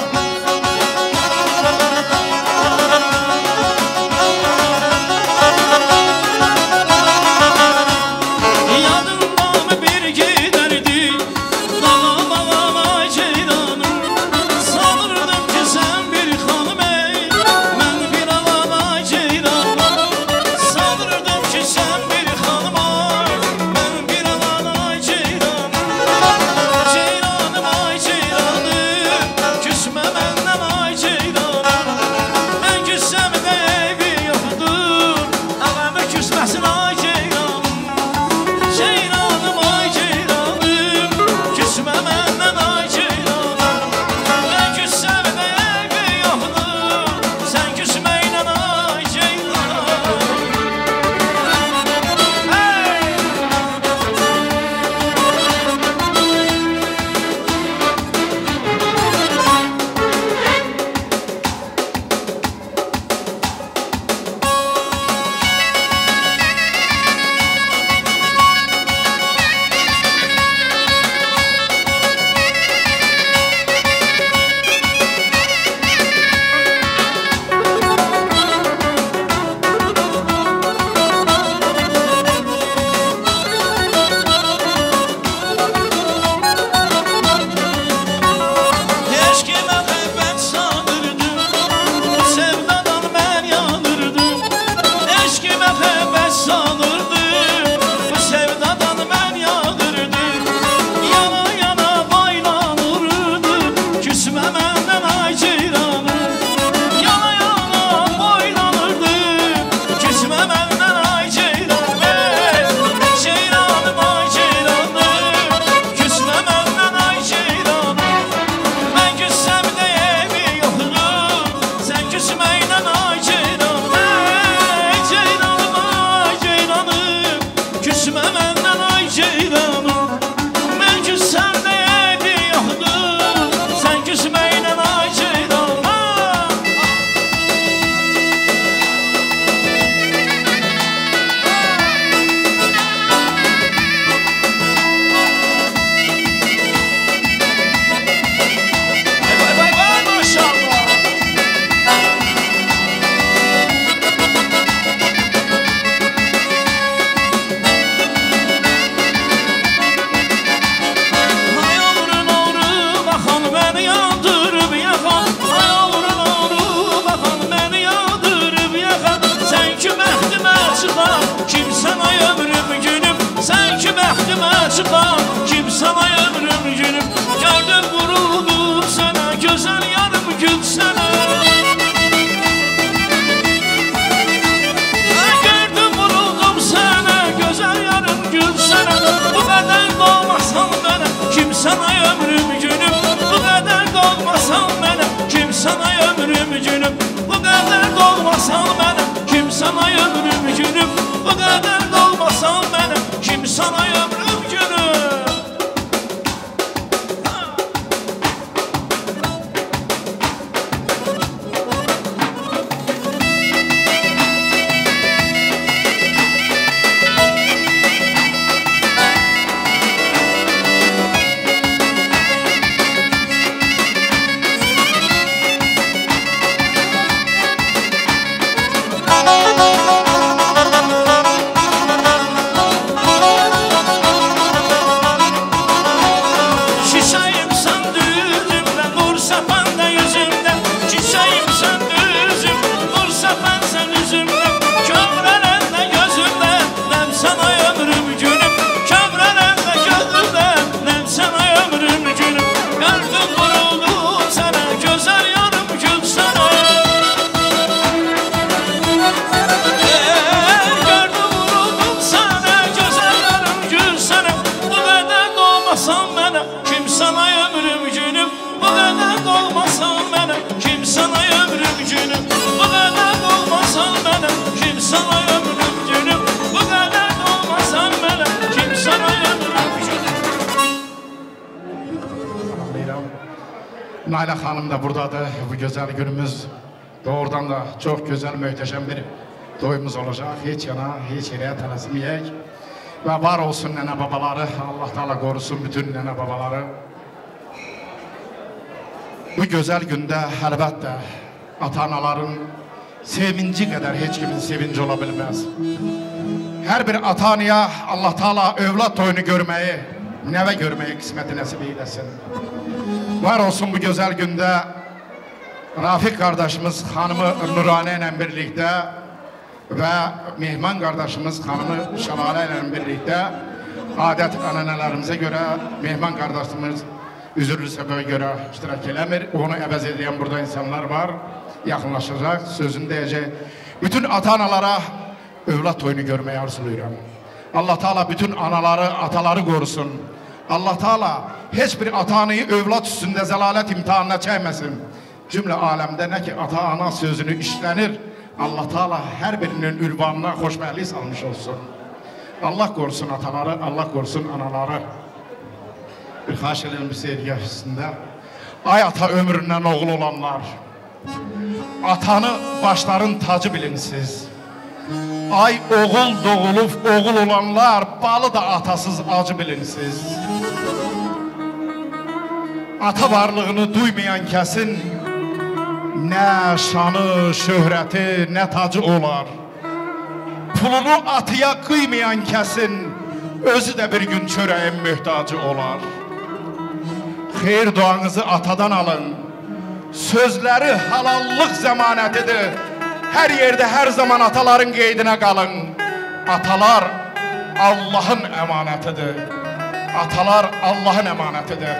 məni yandırıb yaxan. Ay oğrun oğru baxan, məni yandırıb yaxan. Sən ki bəxtimə çıxan, kimsən ay ömrüm günüm. Sən ki bəxtimə çıxan, kimsən ay ömrüm günüm. Gördüm vuruldum sənə, gözəl yarım gül sənə. Gördüm vuruldum sənə, gözəl yarım gül sənə. Bu qədər dolmasan mənə, kimsən ay ömrüm günüm. Bu qədər dolmasan mənə, kimsən ay ömrüm günüm. Bu qədər dolmasan mənə, kimsən ay ömrüm günüm. Bu qədər dolmasan mənə, kimsən ay ömrüm günüm. Nailə xanım da buradadır. Bu gözəl günümüz doğrudan da çox gözəl, möhtəşəm bir toyumuz olacaq. Heç yana, heç yerə tələsməyək. Və var olsun nənə babaları, Allah Teala qorusun bütün nənə babaları. Bu gözəl gündə əlbəttə ata-anaların sevinci qədər heç kimin sevinci ola bilməz. Hər bir ata-anaya Allah Teala övlad toyunu görməyi, nəvə görməyi qisməti nəsib eyləsin. Var olsun bu gözəl gündə Rafiq qardaşımız xanımı Nuranə ilə birlikdə və mehman qardaşımız xanımı Şəlalə ilə birlikdə adət ənənələrimizə görə mehman qardaşımız üzürlü səbəbə görə iştirak eləmir. Onu əvəz edən burada insanlar var, yaxınlaşacaq, sözünü deyəcək. Bütün ata-analara övlad toyunu görməyi arzulayıram. Allah Teala bütün anaları, ataları qorusun. Allah Teala heç bir ata-anayı övlad üstündə zəlalət imtihanına çəkməsin. Cümlə aləmdə nə ki ata-ana sözünü işlənir, Allah Teala hər birinin ülvanına xoşbəxtlik salmış olsun. Allah qorusun ataları, Allah qorusun anaları. Bir xahiş edelim bir seyirgah üstündə. Ay ata ömründən oğul olanlar, atanı başların tacı bilin siz. Ay oğul doğulub oğul olanlar, balı da atasız acı bilin siz. Ata varlığını duymayan kəsin nə şanı, şöhrəti, nə tacı olar. Pulunu atıya qıymayan kəsin özü də bir gün çörəyin möhtacı olar. Xeyir duanızı atadan alın. Sözləri halallıq zəmanətidir. Hər yerdə, hər zaman ataların qeydinə qalın. Atalar Allahın əmanətidir. Atalar Allahın əmanətidir.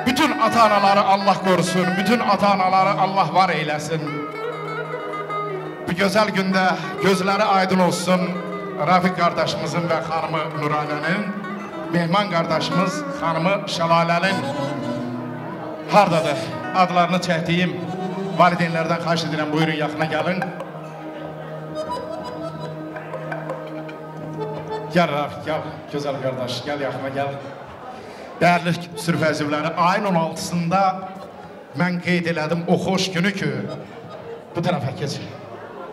Bütün ata-anaları Allah qorusun. Bütün ata-anaları Allah var eyləsin. Bu gözəl gündə gözləri aydın olsun Rafiq qardaşımızın və xanımı Nuranənin, mehman qardaşımız xanımı Şəlalənin. Hardadır? Adlarını çəkdiyim valideynlərdən xahiş edirəm, buyurun yaxına gəlin. Gəl Rafiq, gəl gözəl qardaş, gəl yaxına gəl. Dəyərli sürf əzivləri, ayın 16-sında mən qeyd elədim o xoş günü ki, bu tərəfə keç,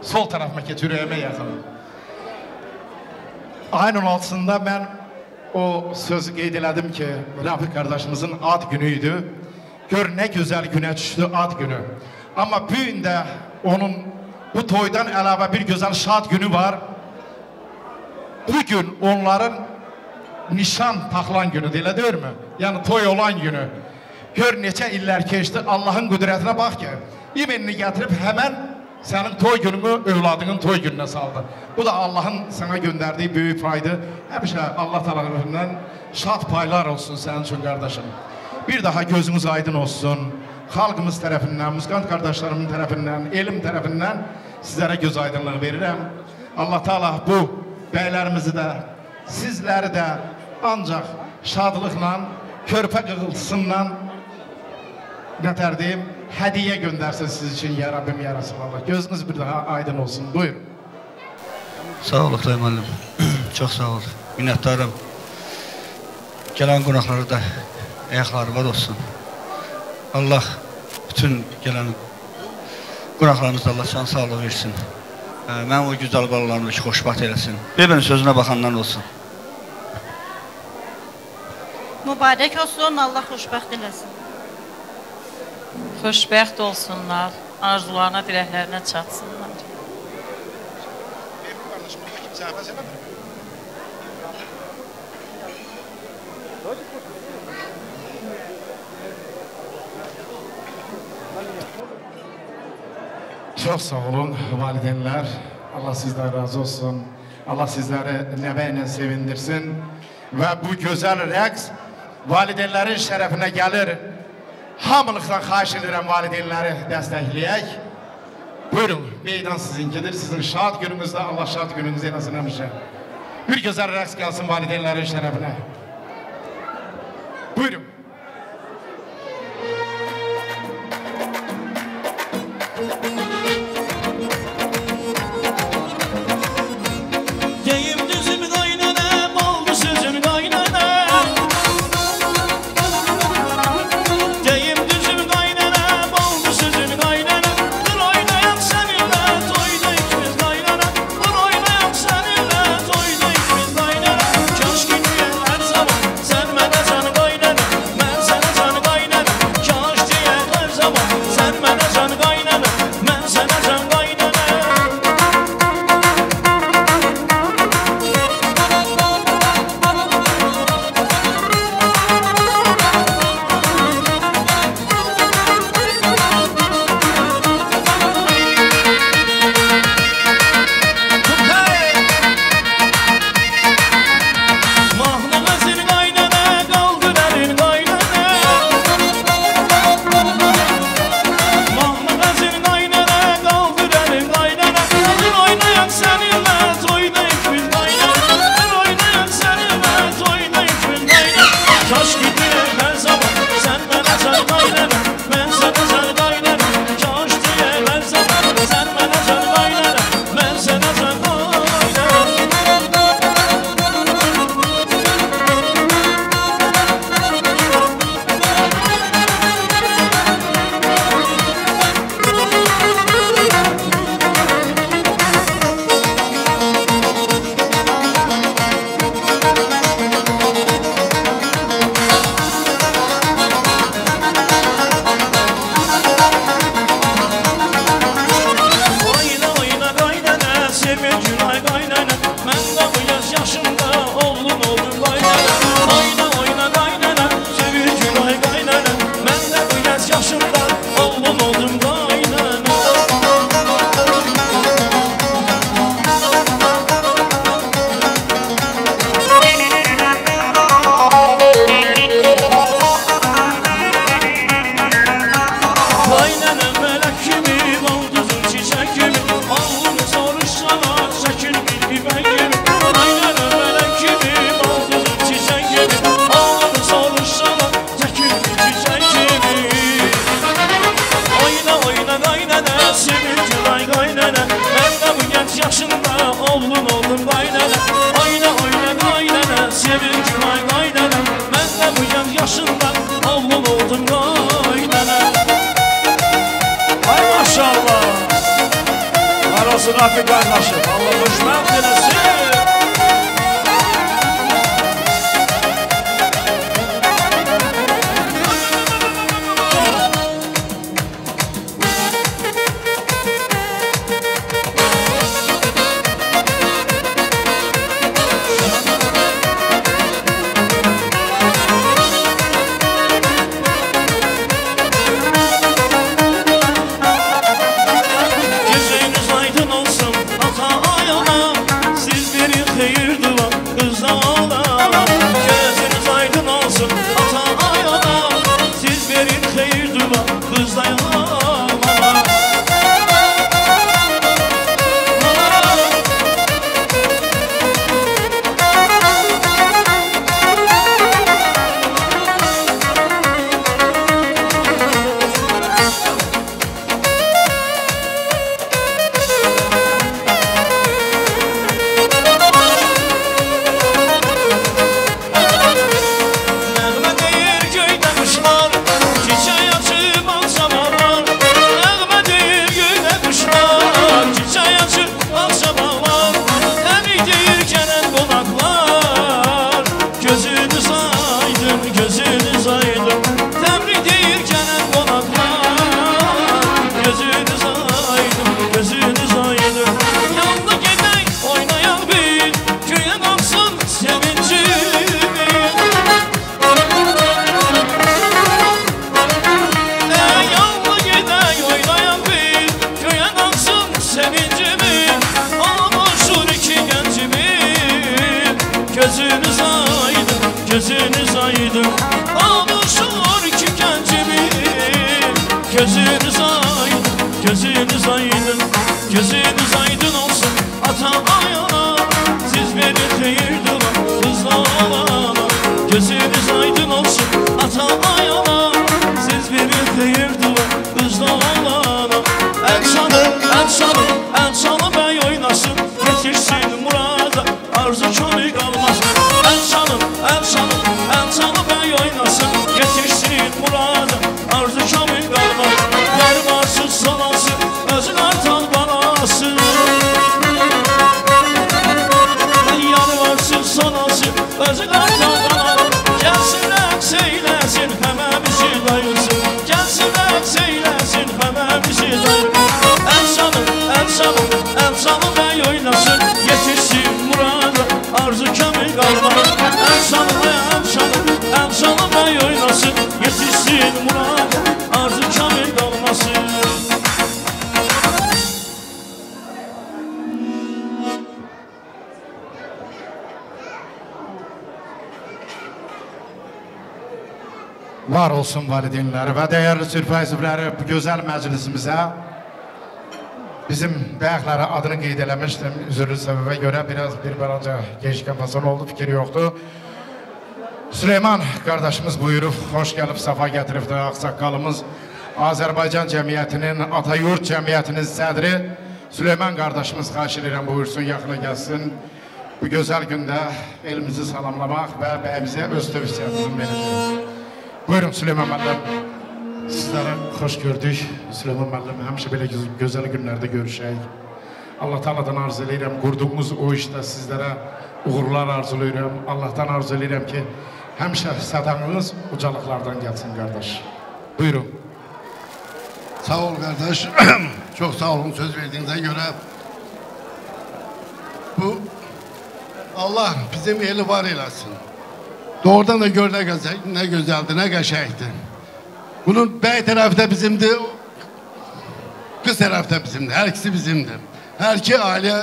sol tərəfimə keç, ürəyimə yaxın. Ayın 16-sında mən o sözü qeyd elədim ki, Rafiq qardaşımızın ad günü idi. Gör nə gözəl günə düşdü ad günü. Amma bu gün də onun bu toydan əlavə bir gözəl şad günü var. Bu gün onların nişan taxılan günüdür, elə deyil mi? Yəni toy olan günü. Gör neçə illər keçdi, Allahın qüdrətinə bax ki, imenini gətirib həmən sənin toy gününü övladının toy gününə saldı. Bu da Allahın sənə göndərdiyi böyük paydır. Həmişə Allah tərəfindən şad paylar olsun sənin üçün qardaşım. Bir daha gözünüz aydın olsun. Xalqımız tərəfindən, muzikant qardaşlarımın tərəfindən, elm tərəfindən sizlərə göz aydınlığı verirəm. Allah Teala bu bəylərimizi də, sizləri də ancaq şadlıqla, körpə qığıltısından nətər deyim, hədiyyə göndərsin siz üçün, ya Rabbim, ya Rasulallah. Gözünüz bir daha aydın olsun. Buyurun. Sağ ol Oqtay müəllim. Çox sağ ol. Minnətdarım. Gələn qonaqları da ayaqları var olsun. Allah bütün gələn qonaqlarımızda Allah can sağlığı versin. Mən o gözəl balalarımı ki, xoşbəxt eləsin. Bir-birinin sözünə baxandan olsun. Mübarək olsun, Allah xoşbəxt eləsin. Xoşbəxt olsunlar, arzularına, diləklərinə çatsınlar. Çox sağ olun valideynlər. Allah sizdən razı olsun. Allah sizləri nəvə ilə sevindirsin. Və bu gözəl rəqs valideynlərin şərəfinə gəlir. Hamılıqdan xahiş edirəm valideynləri dəstəkləyək. Buyurun, meydan sizinkidir. Sizin şad gününüzdə Allah şad gününüzü eləsin həmişə. Bir gözəl rəqs gəlsin valideynlərin şərəfinə. Buyurun. Deyim düzüm qaynana, boldu sözüm qaynana. Deyim düzüm qaynana, boldu sözüm qaynana. Dur oynayaq səninlə, toyda ikimiz qaynana. Dur oynayaq səninlə, toyda ikimiz qaynana. Kaş ki deyən hər zaman sən mənə can qaynana, mən sənə can qaynana. Kaş deyən hər zaman sən mənə can qaynana, mən sənə can qaynana. Mahnı əzin qaynana, qaldır əlin qaynana. Mahnı əzin qaynana, qaldır əlin qaynana. Dur oynayaq səninlə, toyda ikimiz qaynana. Dur oynayaq səninlə, toyda ikimiz qaynana. Kaş ki deyək hər zaman sən mənə can qaynana, mən sənə can qaynana. Kaş deyək hər zaman sən mənə can qaynana, mən sənə can qaynana. Oyna oyna qaynana, sevin günay qaynana. Mən də bu yaş yaşımda oğlun oldum qaynana. Oyna oyna qaynana, sevin günay qaynana. Mən də bu yaş yaşımda oğlun oldum qaynana. Qaynana mələk kimi, baldızın çiçək kimi. Oğlunu soruşsalar çəkil bir bibək kimi. Qaynana mələk kimi, baldızın çiçək kimi. Oğlunu soruşsalar çəkil bir çiçək kimi. Oyna oyna qaynana, sevin günay qaynana. Mən də bu gənc yaşında oğlun oldum qaynana. Oyna oyna qaynana, sevin günay qaynana. Mən də bu gənc yaşında oğlun oldum qaynana. Ay maşallah. Var olsun Rafi qardaşım. Allah xoşbəxt eləsin. xeyir dua qız dayanana. Gözünüz aydın, avuşur iki gəncimin. Gözünüz aydın, gözünüz aydın, gözünüz aydın olsun ata ayana. Siz verin xeyir dua qızla olana. Gözünüz aydın olsun ata ayana. Siz verin xeyir dua qızla olana. Əl çalı, əl çalı, əl çalı bəy oynasın, yetişsin murada, arzu kömü qalmasın. Əl çalın, əl çalın, əl çalı bəy oynasın, yetişsin murada, arzu kamil qalmaz. Yar varsız salası, özü qartal balası. Yar varsız salası, özü qartal balası. Gəlsin rəqs eyləsin, həmə bizi dayılsın. Gəlsin rəqs eyləsin, həmə bizi dayılsın. Əl çalın, əl çalın, əl çalı bəy oynasın, yetişsin murada, arzu kamil qalmaz. Əl çalın, əl çalın, əl çalı bəy oynasın, yetişsin murada, arzu kamil qalmasın. Var olsun valideynləri və dəyərli sürfə üzvləri, bu gözəl məclisimizə bizim bəyəklərə adını qeyd eləmişdim. Üzürlü səbəbə görə biraz bir balaca gecikən fason oldu, fikir yoxdur. Süleyman qardaşımız buyurub, xoş gəlib, safa gətiribdir. Ağsaqqalımız Azərbaycan cəmiyyətinin, Atayurt cəmiyyətinin sədri Süleyman qardaşımız, xahiş edirəm buyursun, yaxına gəlsin. Bu gözəl gündə elimizi salamlamaq və bəyimizə öz tövsiyəsini verəcəyik. Buyurun Süleyman müəllim. Sizləri xoş gördük. Süleyman müəllim, həmişə belə gözəl günlərdə görüşək. Allah Teala'dan arzu eləyirəm, qurduğunuz o işdə sizlərə uğurlar arzulayıram. Allahdan arzu eləyirəm ki, həmişə sədaqınız ucalıqlardan gəlsin qardaş. Buyurun. Sağ ol qardaş. Çox sağ olun söz verdiğinize göre. Bu Allah bizim eli var eləsin. Doğrudan da gör ne güzeldi, ne qəşəngdi. Bunun bəy tərəfi də bizimdi, qız tərəfi də bizimdi, hər ikisi bizimdi. Hər iki ailə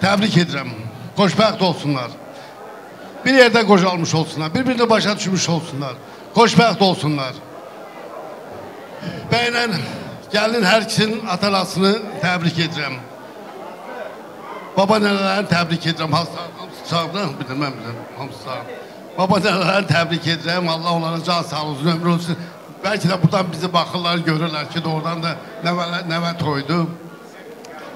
təbrik edirəm, xoşbəxt olsunlar. Bir yerdə qocalmış olsunlar, bir-birini başa düşmüş olsunlar, xoşbəxt olsunlar. Bəylə gəlin hər ikisinin ata-anasını təbrik edirəm. Baba nənələrini təbrik edirəm, hamısı sağdır, bilməm, hamısı sağdır. Baba nənələrini təbrik edirəm, Allah onlara can sağlığı, uzun ömrü olsun. Bəlkə də buradan bizi baxırlar, görürlər ki, doğrudan da nəvə toydu.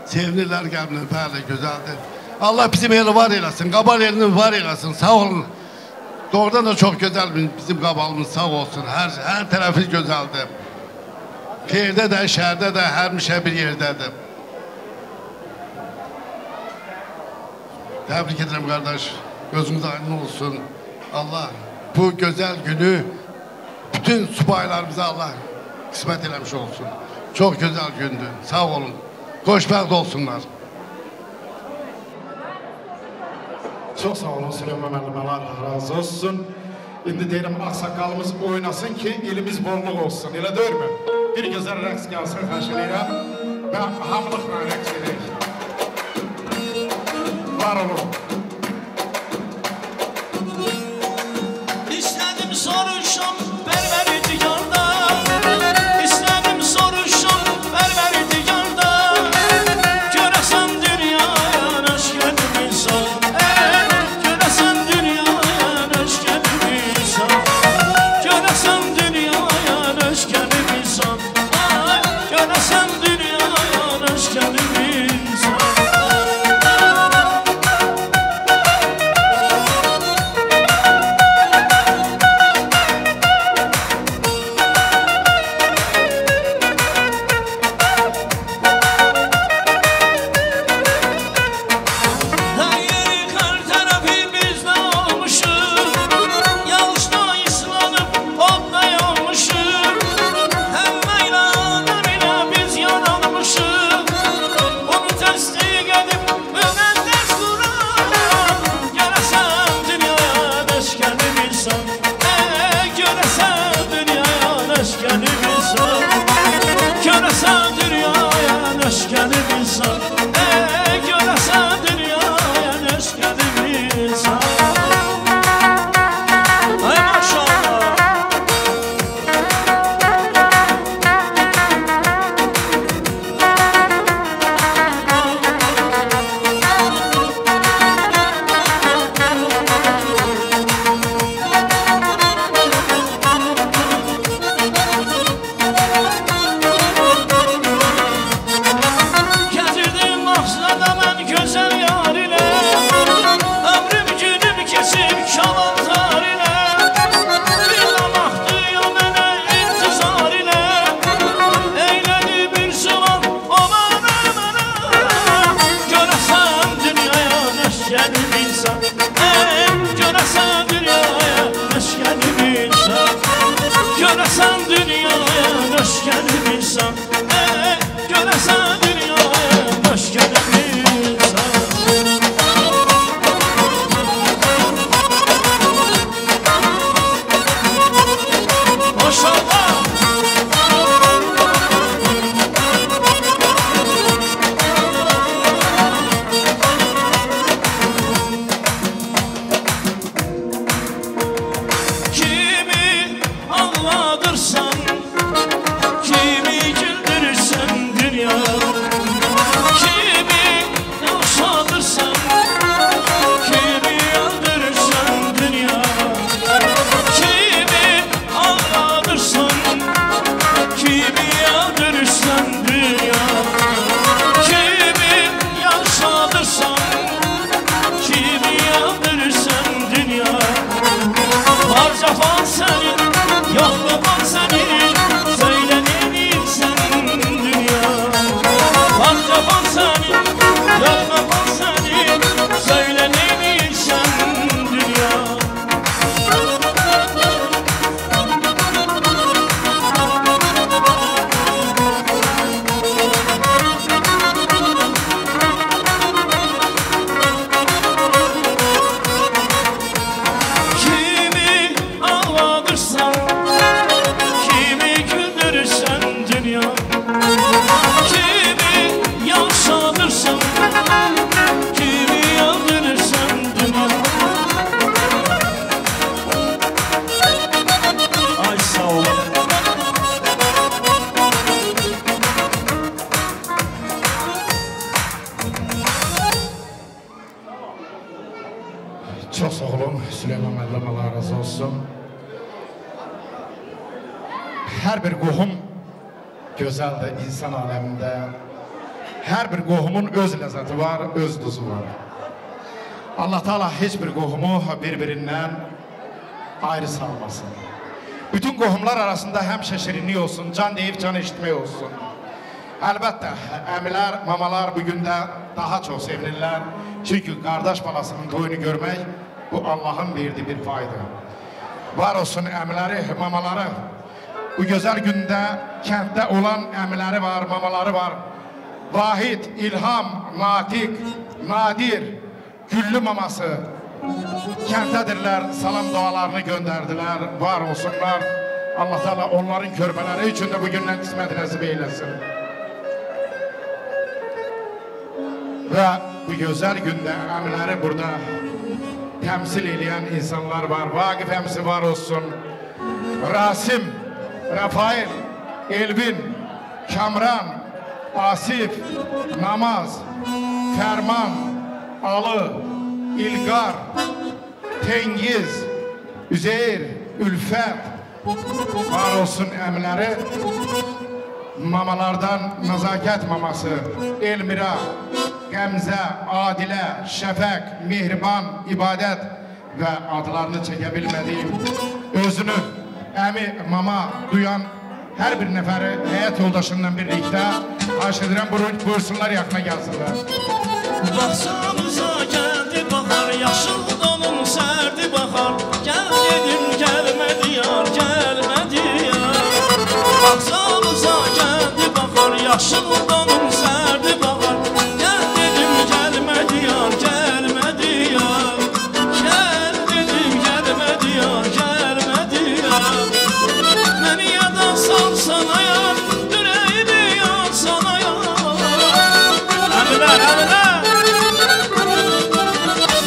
Sevinirlər, qəlblər, bəli, gözəldir. Allah bizim eli var eləsin, Qabal elini var eləsin, sağ olun. Doğrudan da çox gözəl bizim Qabalımız, sağ olsun. Hər tərəfi gözəldir. Xeyirdə də, şərdə də, həmişə bir yerdədir. Təbrik edirəm qardaş, gözümüz aydın olsun. Allah bu gözəl günü bütün subaylarımıza Allah qismət eləmiş olsun. Çox gözəl gündür, sağ olun. Xoşbəxt olsunlar. Çox sağ olun Süleyman müəllim, Allah razı olsun. İndi deyirəm, ağsaqqalımız oynasın ki, elimiz bolluq olsun. Elə deyilmi? Bir gözəl rəqs gəlsin, xahiş eləyirəm və hamılıqla rəqs edək. Var olun. İstədim soruşam bərbəri diyardan, Hər bir qohum gözəldir insan aləmində. Hər bir qohumun öz ləzzəti var, öz duzu var. Allah Teala heç bir qohumu bir-birindən ayrı salmasın. Bütün qohumlar arasında həmişə şirinlik olsun, can deyib can eşitmək olsun. Əlbəttə, əmilər, mamalar bu gün də daha çox sevinirlər. Çünki qardaş balasının toyunu görmək bu Allahın verdiyi bir paydır. Var olsun əmiləri, mamaları. Bu gözəl gündə kənddə olan əmiləri var, mamaları var. Vahid, İlham, Natiq, Nadir, Güllü maması kənddədirlər, salam dualarını göndərdilər, var olsunlar. Allah Teala onların körpələri üçün də bugündən qismət nəsib eyləsin. Və bu gözəl gündə əmiləri burada təmsil eləyən insanlar var. Vaqif əmisi var olsun, Rasim, Rafael, Elvin, Kamran, Asif, Namaz, Fərman, Alı, İlqar, Tengiz, Üzeyir, Ülfət, var olsun əmiləri. Mamalardan Nəzakət maması, Elmira, Qəmzə, Adilə, Şəfəq, Mehriban, İbadət və adlarını çəkə bilmədiyim özünü əmi, mama duyan hər bir nəfəri həyat yoldaşından birlikdə xahiş edirəm, buyursunlar, yaxına gəlsinlər. Baxsamıza gəldi bahar, yaşıl donun sərdi bahar. Gəl dedim, gəlmədi yar, gəlmədi yar. Baxsamıza gəldi bahar, yaşıl donun sərdi bahar. Gəl dedim, gəlmədi yar, gəlmədi yar. Gəl dedim, gəlmədi yar, gəlmədi yar. Məni yada salsana yar, ürəyimi yansana yar. Əmilər, əmilər.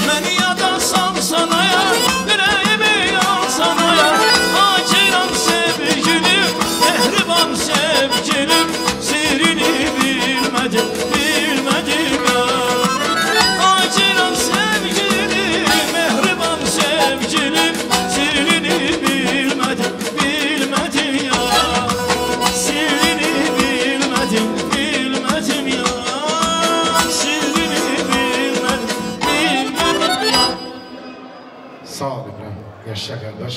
Məni yada salsana yar, ürəyimi yansana yar. Acıram sevgilim, mehriban sevgilim, sirrini bilmədim, bilmədim yar. Acıram sevgilim, mehriban sevgilim, sirrini bilmədim, bilmədim yar. Sirrini bilmədim, bilmədim yar. Sirrini bilmədim, bilmədim yar. Sağ ol İbrahim, yaşa qardaş.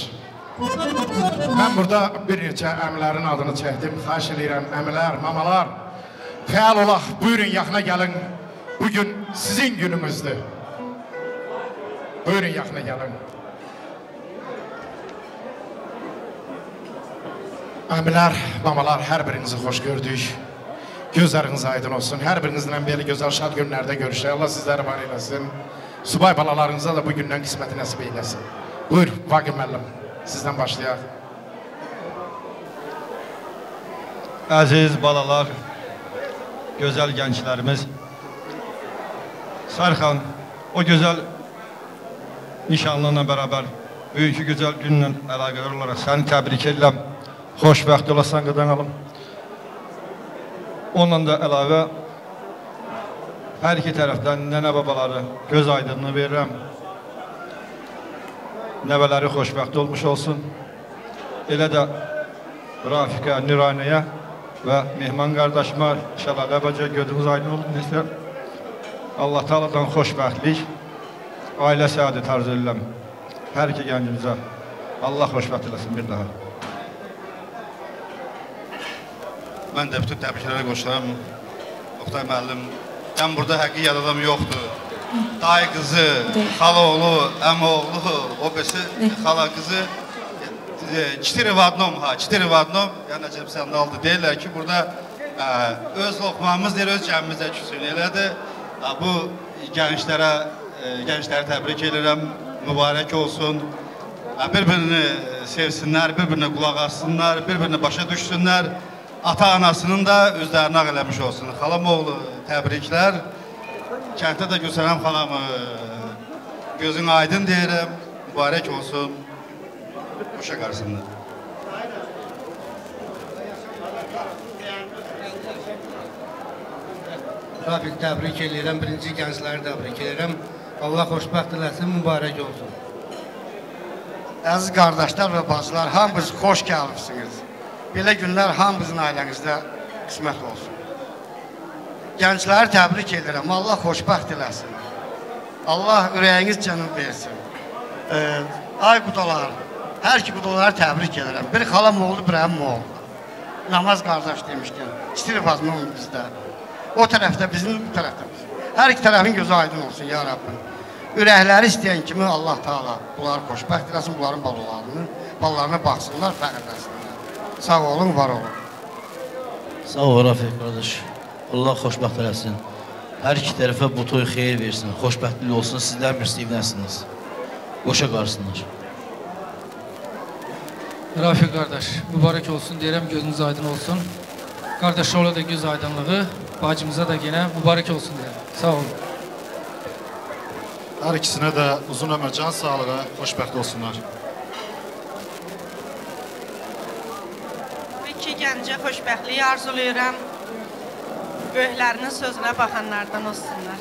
Mən burada bir neçə əmilərin adını çəkdim. Xahiş edirəm, əmilər, mamalar, fəal olaq, buyurun yaxına gəlin. Bugün sizin gününüzdür. Buyurun yaxına gəlin. Əmilər, mamalar, hər birinizi xoş gördük. Gözləriniz aydın olsun. Hər birinizlə belə gözəl şad günlərdə görüşək. Allah sizləri var eləsin. Subay balalarınıza da bu gündən qisməti nəsib eyləsin. Buyur, Vaqif müəllim, sizdən başlayaq. Əziz balalar, gözəl gənclərimiz, Sərxan, o gözəl nişanlığına bərabər, bugünkü gözəl günlə əlaqədar olaraq səni təbrik edirəm. Xoşbəxt olasan qadan alım. Onunla da əlavə hər iki tərəfdən nənə babaları göz aydınlığı verirəm. Nəvələri xoşbəxt olmuş olsun. Elə də Rafiqə, Nüranəyə və mehman qardaşıma, Şəlalə baca gözünüz aydın olsun istəyirəm. Allah Teala'dan xoşbəxtlik, ailə səadəti arzu edirəm. Hər iki gəncimizə Allah xoşbəxt eləsin bir daha. Mən də bütün təbriklərə qoşuram. Oqtay müəllim, mən burada həqiqi yad adam yoxdur. Dayı qızı, xala oğlu, əmi oğlu, o birisi xala qızı. 4 в одном, ha, 4 в одном, yəni Nəcəb Səndaldır. Deyirlər ki, burada öz loxmamız deyir, öz cəmimizə küsün. Elədir, bu gənclərə, gəncləri təbrik edirəm, mübarək olsun. Bir-birini sevsinlər, bir-birinə qulaq assınlar, bir-birini başa düşsünlər. Ata-anasının da üzlərini ağ eləmiş olsun. Xalam oğlu, təbriklər. Kənddə də Gülsənəm xalamı, gözün aydın deyirəm, mübarək olsun. Qoşa qarşısında. Rafiq təbrik eləyirəm, birinci gəncləri təbrik eləyirəm. Allah xoşbəxt eləsin, mübarək olsun. Əziz qardaşlar və bacılar, hamınız xoş gəlmişsiniz. Belə günlər hamımızın ailənizdə qismət olsun. Gəncləri təbrik edirəm. Allah xoşbəxt eləsin. Allah ürəyiniz canım versin. Ay qudalar, hər iki qudaları təbrik edirəm. Bir xalam oldu, bir əmmim oldu. Namaz qardaş demişkən, istir vazmam bizdə. O tərəfdə bizim, bu tərəfdə bizim. Hər iki tərəfin gözü aydın olsun, ya Rabbim. Ürəkləri istəyən kimi Allah Taala bunları xoşbəxt eləsin, bunların balalarına baxsınlar, fəxrləsinlər. Sağ olun, var olun. Sağ ol, Rafiq qardaş. Allah xoşbəxt eləsin. Hər iki tərəfə bu toy xeyir versin, xoşbəxtlik olsun, sizlər bir evlənəsiniz. Qoşa qarsınlar. Rafiq qardaş, mübarək olsun deyirəm, gözünüz aydın olsun. Qardaş ola da göz aydınlığı, bacımıza da yenə mübarək olsun deyirəm. Sağ olun. Hər ikisinə də uzun ömür, can sağlığı, xoşbəxt olsunlar. Bu iki gəncə xoşbəxtlik arzulayıram. Böyüklərinin sözünə baxanlardan olsunlar.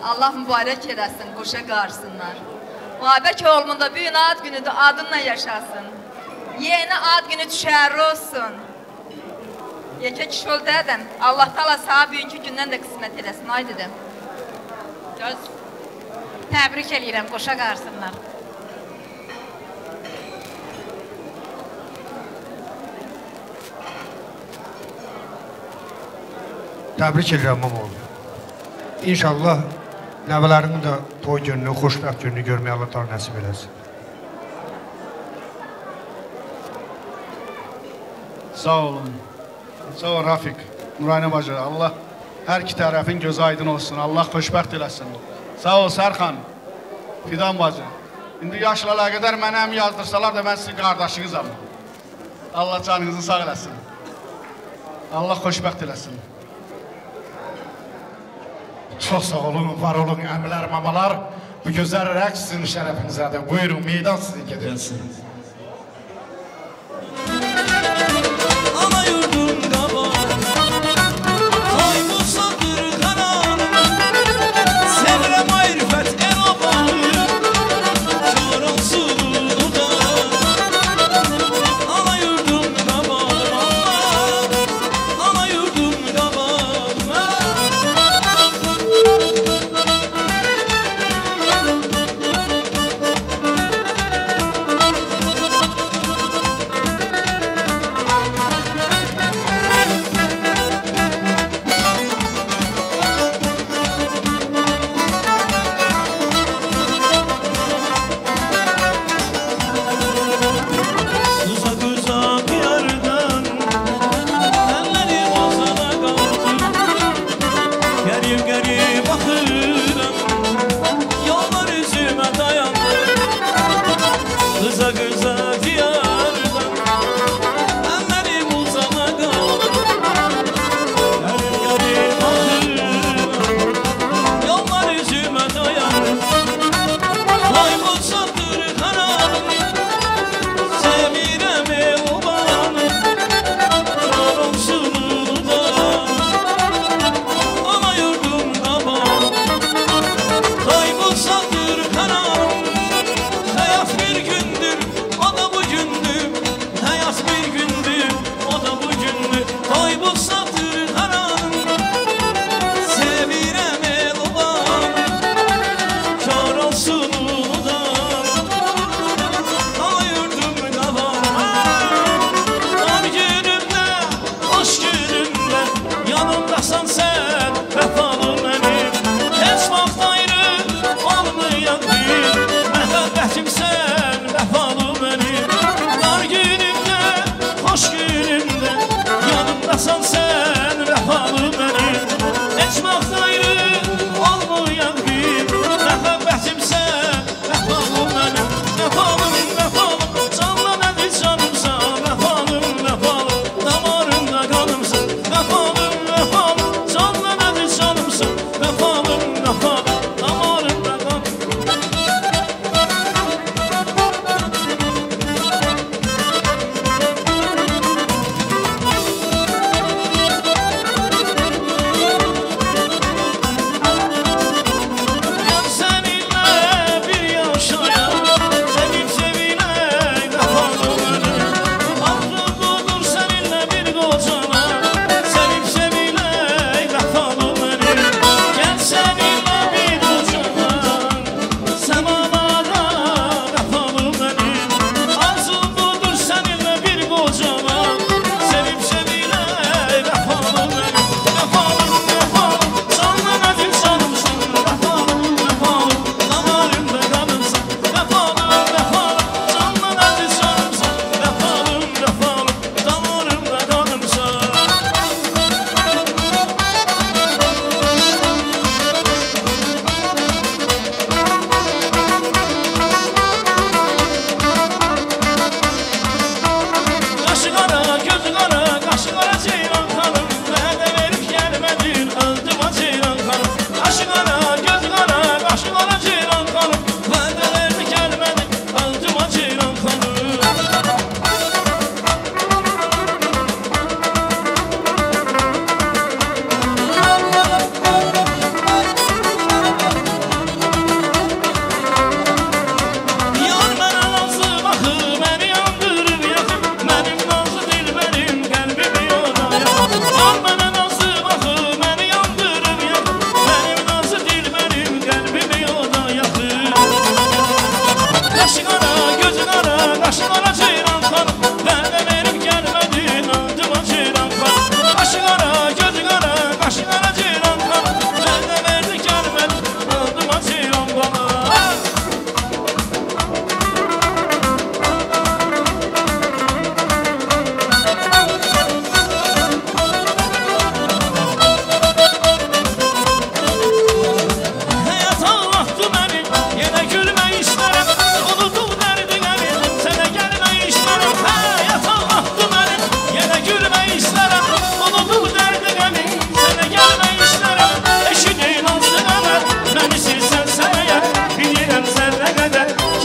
Allah mübarək eləsin, qoşa qarsınlar. Babək oğlumun da bu gün ad günüdür, adınla yaşasın. Yeni ad günü düşərli olsun. Yekə kişi ol dədəm, Allah Taala sağ bugünkü gündən də qismət eləsin, ay dedim. Təbrik eləyirəm, qoşa qarsınlar. Təbrik edirəm mamoğlu. İnşallah nəvələrinin də toy gününü, xoşbəxt gününü görməyə Allah Taala nəsib eləsin. Sağ olun. Sağ ol Rafiq, Nurayna bacı. Allah hər iki tərəfin gözü aydın olsun. Allah xoşbəxt eləsin. Sağ ol Sərxan, Fidan bacı. İndi yaşla əlaqədar mənə həm yazdırsalar da mən sizin qardaşınızam. Allah canınızı sağ eləsin. Allah xoşbəxt eləsin. Çox sağ olun, var olun əmilər, mamalar. Bu gözəl rəqs sizin şərəfinizədir. Buyurun, meydan sizinkidir. Ana yurdum qabar, kaybolsadır kararım. Sevirəm ayrıfət el obanı, kar olsun da. Ana yurdum qabar, ana yurdum qabar. Uzak uzak yerden ellerim ozana kaldı. Garip garip bakıram, yollar yüzüme dayandı. Uzak uzak yerden ellerim uzana kaldı. Garip garip bakıram, yollar yüzüme dayandı. Kaybolsadır kararım, sevirəm el obanı, kar olsun da. Ana yurdum qabar, kaybolsadır kararım. Həyat bir gündür, o da bugündür. Həyat bir gündür, o da bugündür. Kaybolsadır kararım, sevirəm el obanı, kar olsun da.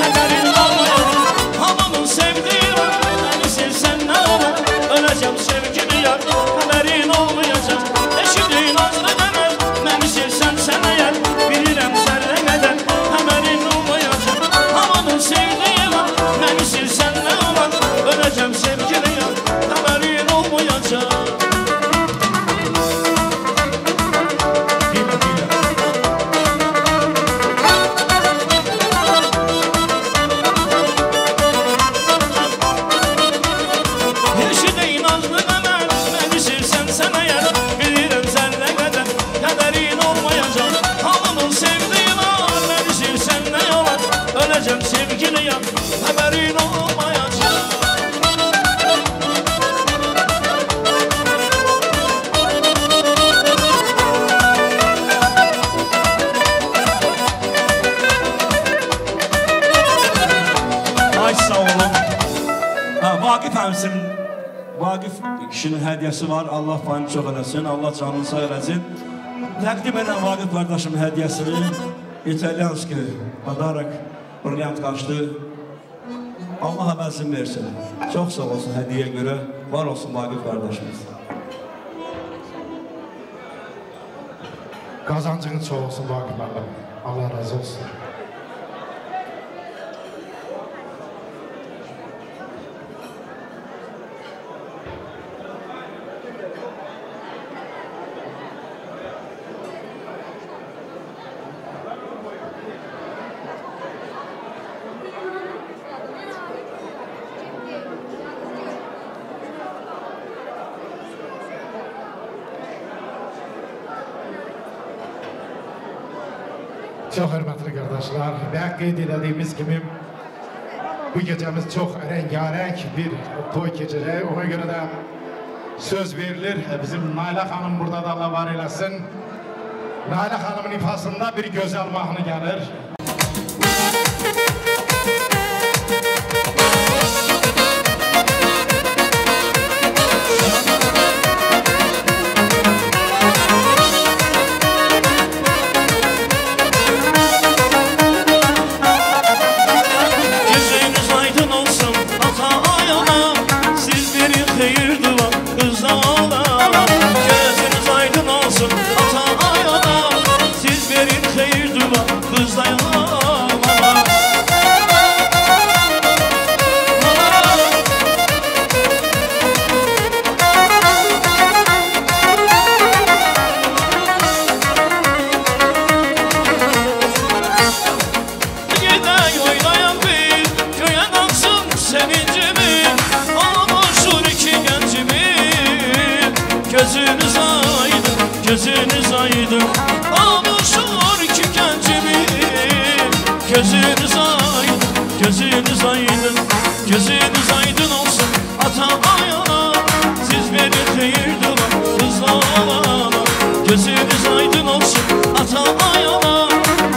Qədərin olmayacaq. Hamının sevdiyi var, məni sevsən nə olar? Öləcəm sevgili yar, xəbərin olmayacaq. Eşidiyin nazlı qəmər, məni sevsən sən əgər, bilirəm zərrə qədər xəbərin olmayacaq. Hamının sevdiyi var, məni sevsən nə olar? Öləcəm sevgili yar, xəbərin olmayacaq. Eşidiyin nazlı qəmər, məni sevsən sən əgər, bilirəm zərrə qədər qədərin olmayacaq. Hamının sevdiyi var, məni sevsən nə olar? Öləcəm sevgili yar, xəbərin olmayacaq. Ay sağ olun. Ha, Vaqif həmsin, Vaqif kişinin hədiyyəsi var. Allah payını çox eləsin, Allah canını sağ eləsin. Təqdim edən Vaqif qardaşımın hədiyyəsini İtalyanski padarak brilliant qaçdı. Allah əvəzini versin. Çox sağ olsun hədiyyəyə görə. Var olsun Vaqif qardaşımız. Qazancınız çox olsun Vaqif müəllim. Allah razı olsun. Çox hörmətli qardaşlar, və qeyd elədiyimiz kimi bu gecəmiz çox rəngarəng bir toy keçəcək. Ona görə də söz verilir. Bizim Nailə xanım burada da Allah var eləsin. Nailə xanımın ifasında bir gözəl mahnı gəlir. Gözünüz aydın olsun ata ayana, siz verin xeyir dua qızla oğlana. Gözünüz aydın olsun ata ayana, siz verin xeyir dua qızla oğlana. Gedək oynayan bir göyə qalxsın sevincimi, olmuşur iki gəncimi. Gözünüz aydın, gözünüz aydın, olmuşur iki gəncimi. Gözünüz aydın, gözünüz aydın, gözünüz aydın olsun ata ayana, siz verin xeyir dua qızla oğlana. Gözünüz aydın olsun ata ayana,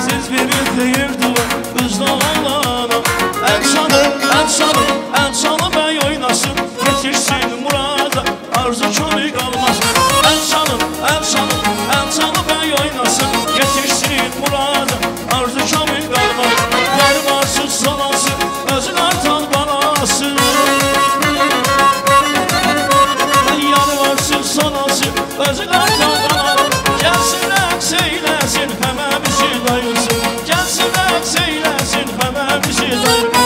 siz verin xeyir dua qızla oğlana. Əl çalın, əl çalın, əl çalın bəy oynasın, yetirsin murada, arzu kamil qalmasın. Əl çalın, əl çalın, əl çalın bəy oynasın, yetirsin murada, arzu kamil qalmasın. Yarmasız salası, özün artan balası. Yarvarsız salası, özün artan balası. Gəlsin rəqs eyləsin, həmə bizi dayılsın. Gəlsin rəqs eyləsin, həmə bizi dayılsın.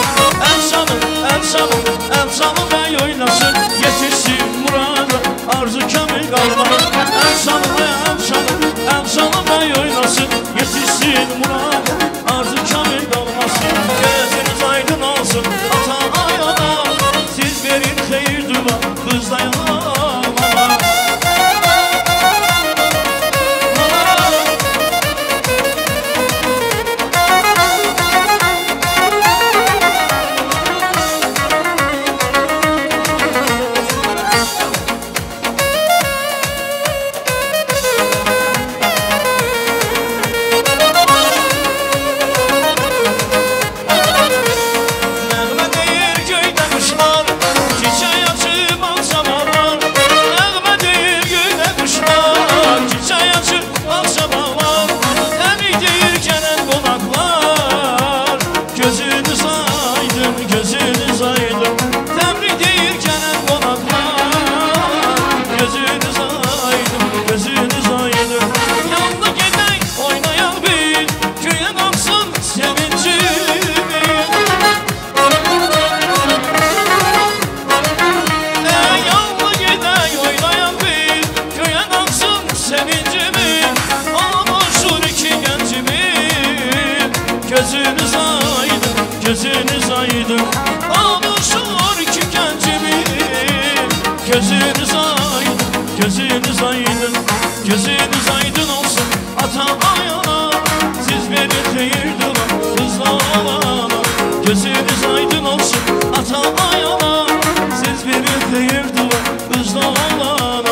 Əl çalın, əl çalın, əl çalın bəy oynasın, yetirsin murada, arzu kamil qalmasın. Əl çalın, əl çalın, əl çalın bəy oynasın, yetirsin murada, arzu kamil qalmasın. Gözünüz aydın olsun ata ayana, siz verin xeyir dua qızla oğlana. aydın, gözünüz aydın. Təbrik deyir gələn qonaqlar, gözünüz aydın, gözünüz aydın. Yandı gedək, oynayaq bir, göyə qalxsın sevincimiz. Yandı gedək, oynayaq bir, göyə qalxsın sevincimiz. Ağlaşır iki gəncimiz, gözünüz aydın, gözünüz aydın. Ağlaşır iki gəncimiz, gözünüz aydın, gözünüz aydın. Gözünüz aydın olsun ata ayana, siz verin xeyir dua qızla olana. Gözünüz aydın olsun ata ayana, siz verin xeyir dua qızla olana.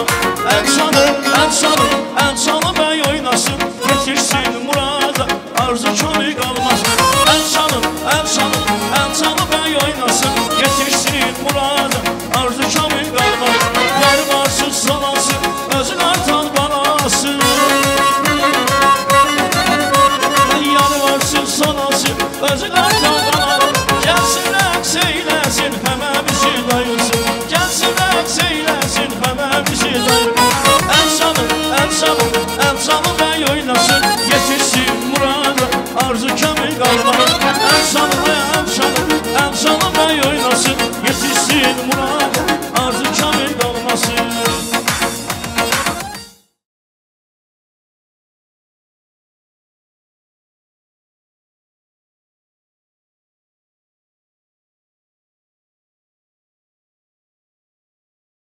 Əl çalın, əl çalın, əl çalın bəy oynasın, yetirsin murada, arzu komik qalmasın. Əl çalın, əl çalın, əl çalın bəy oynasın, yetirsin murada, arzu komik qalmasın. Yar varsız salası, özün artan balası. Yar varsız salası, özün artan balası. Gəlsin rəqs eyləsin, həmə bizi dayılsın. Gəlsin rəqs eyləsin, həmə bizi dayılsın. Əl çalın, əl çalın, əl çalın bəy oynasın, yetirsin murada, arzu kamil qalmaz. Əl çalın,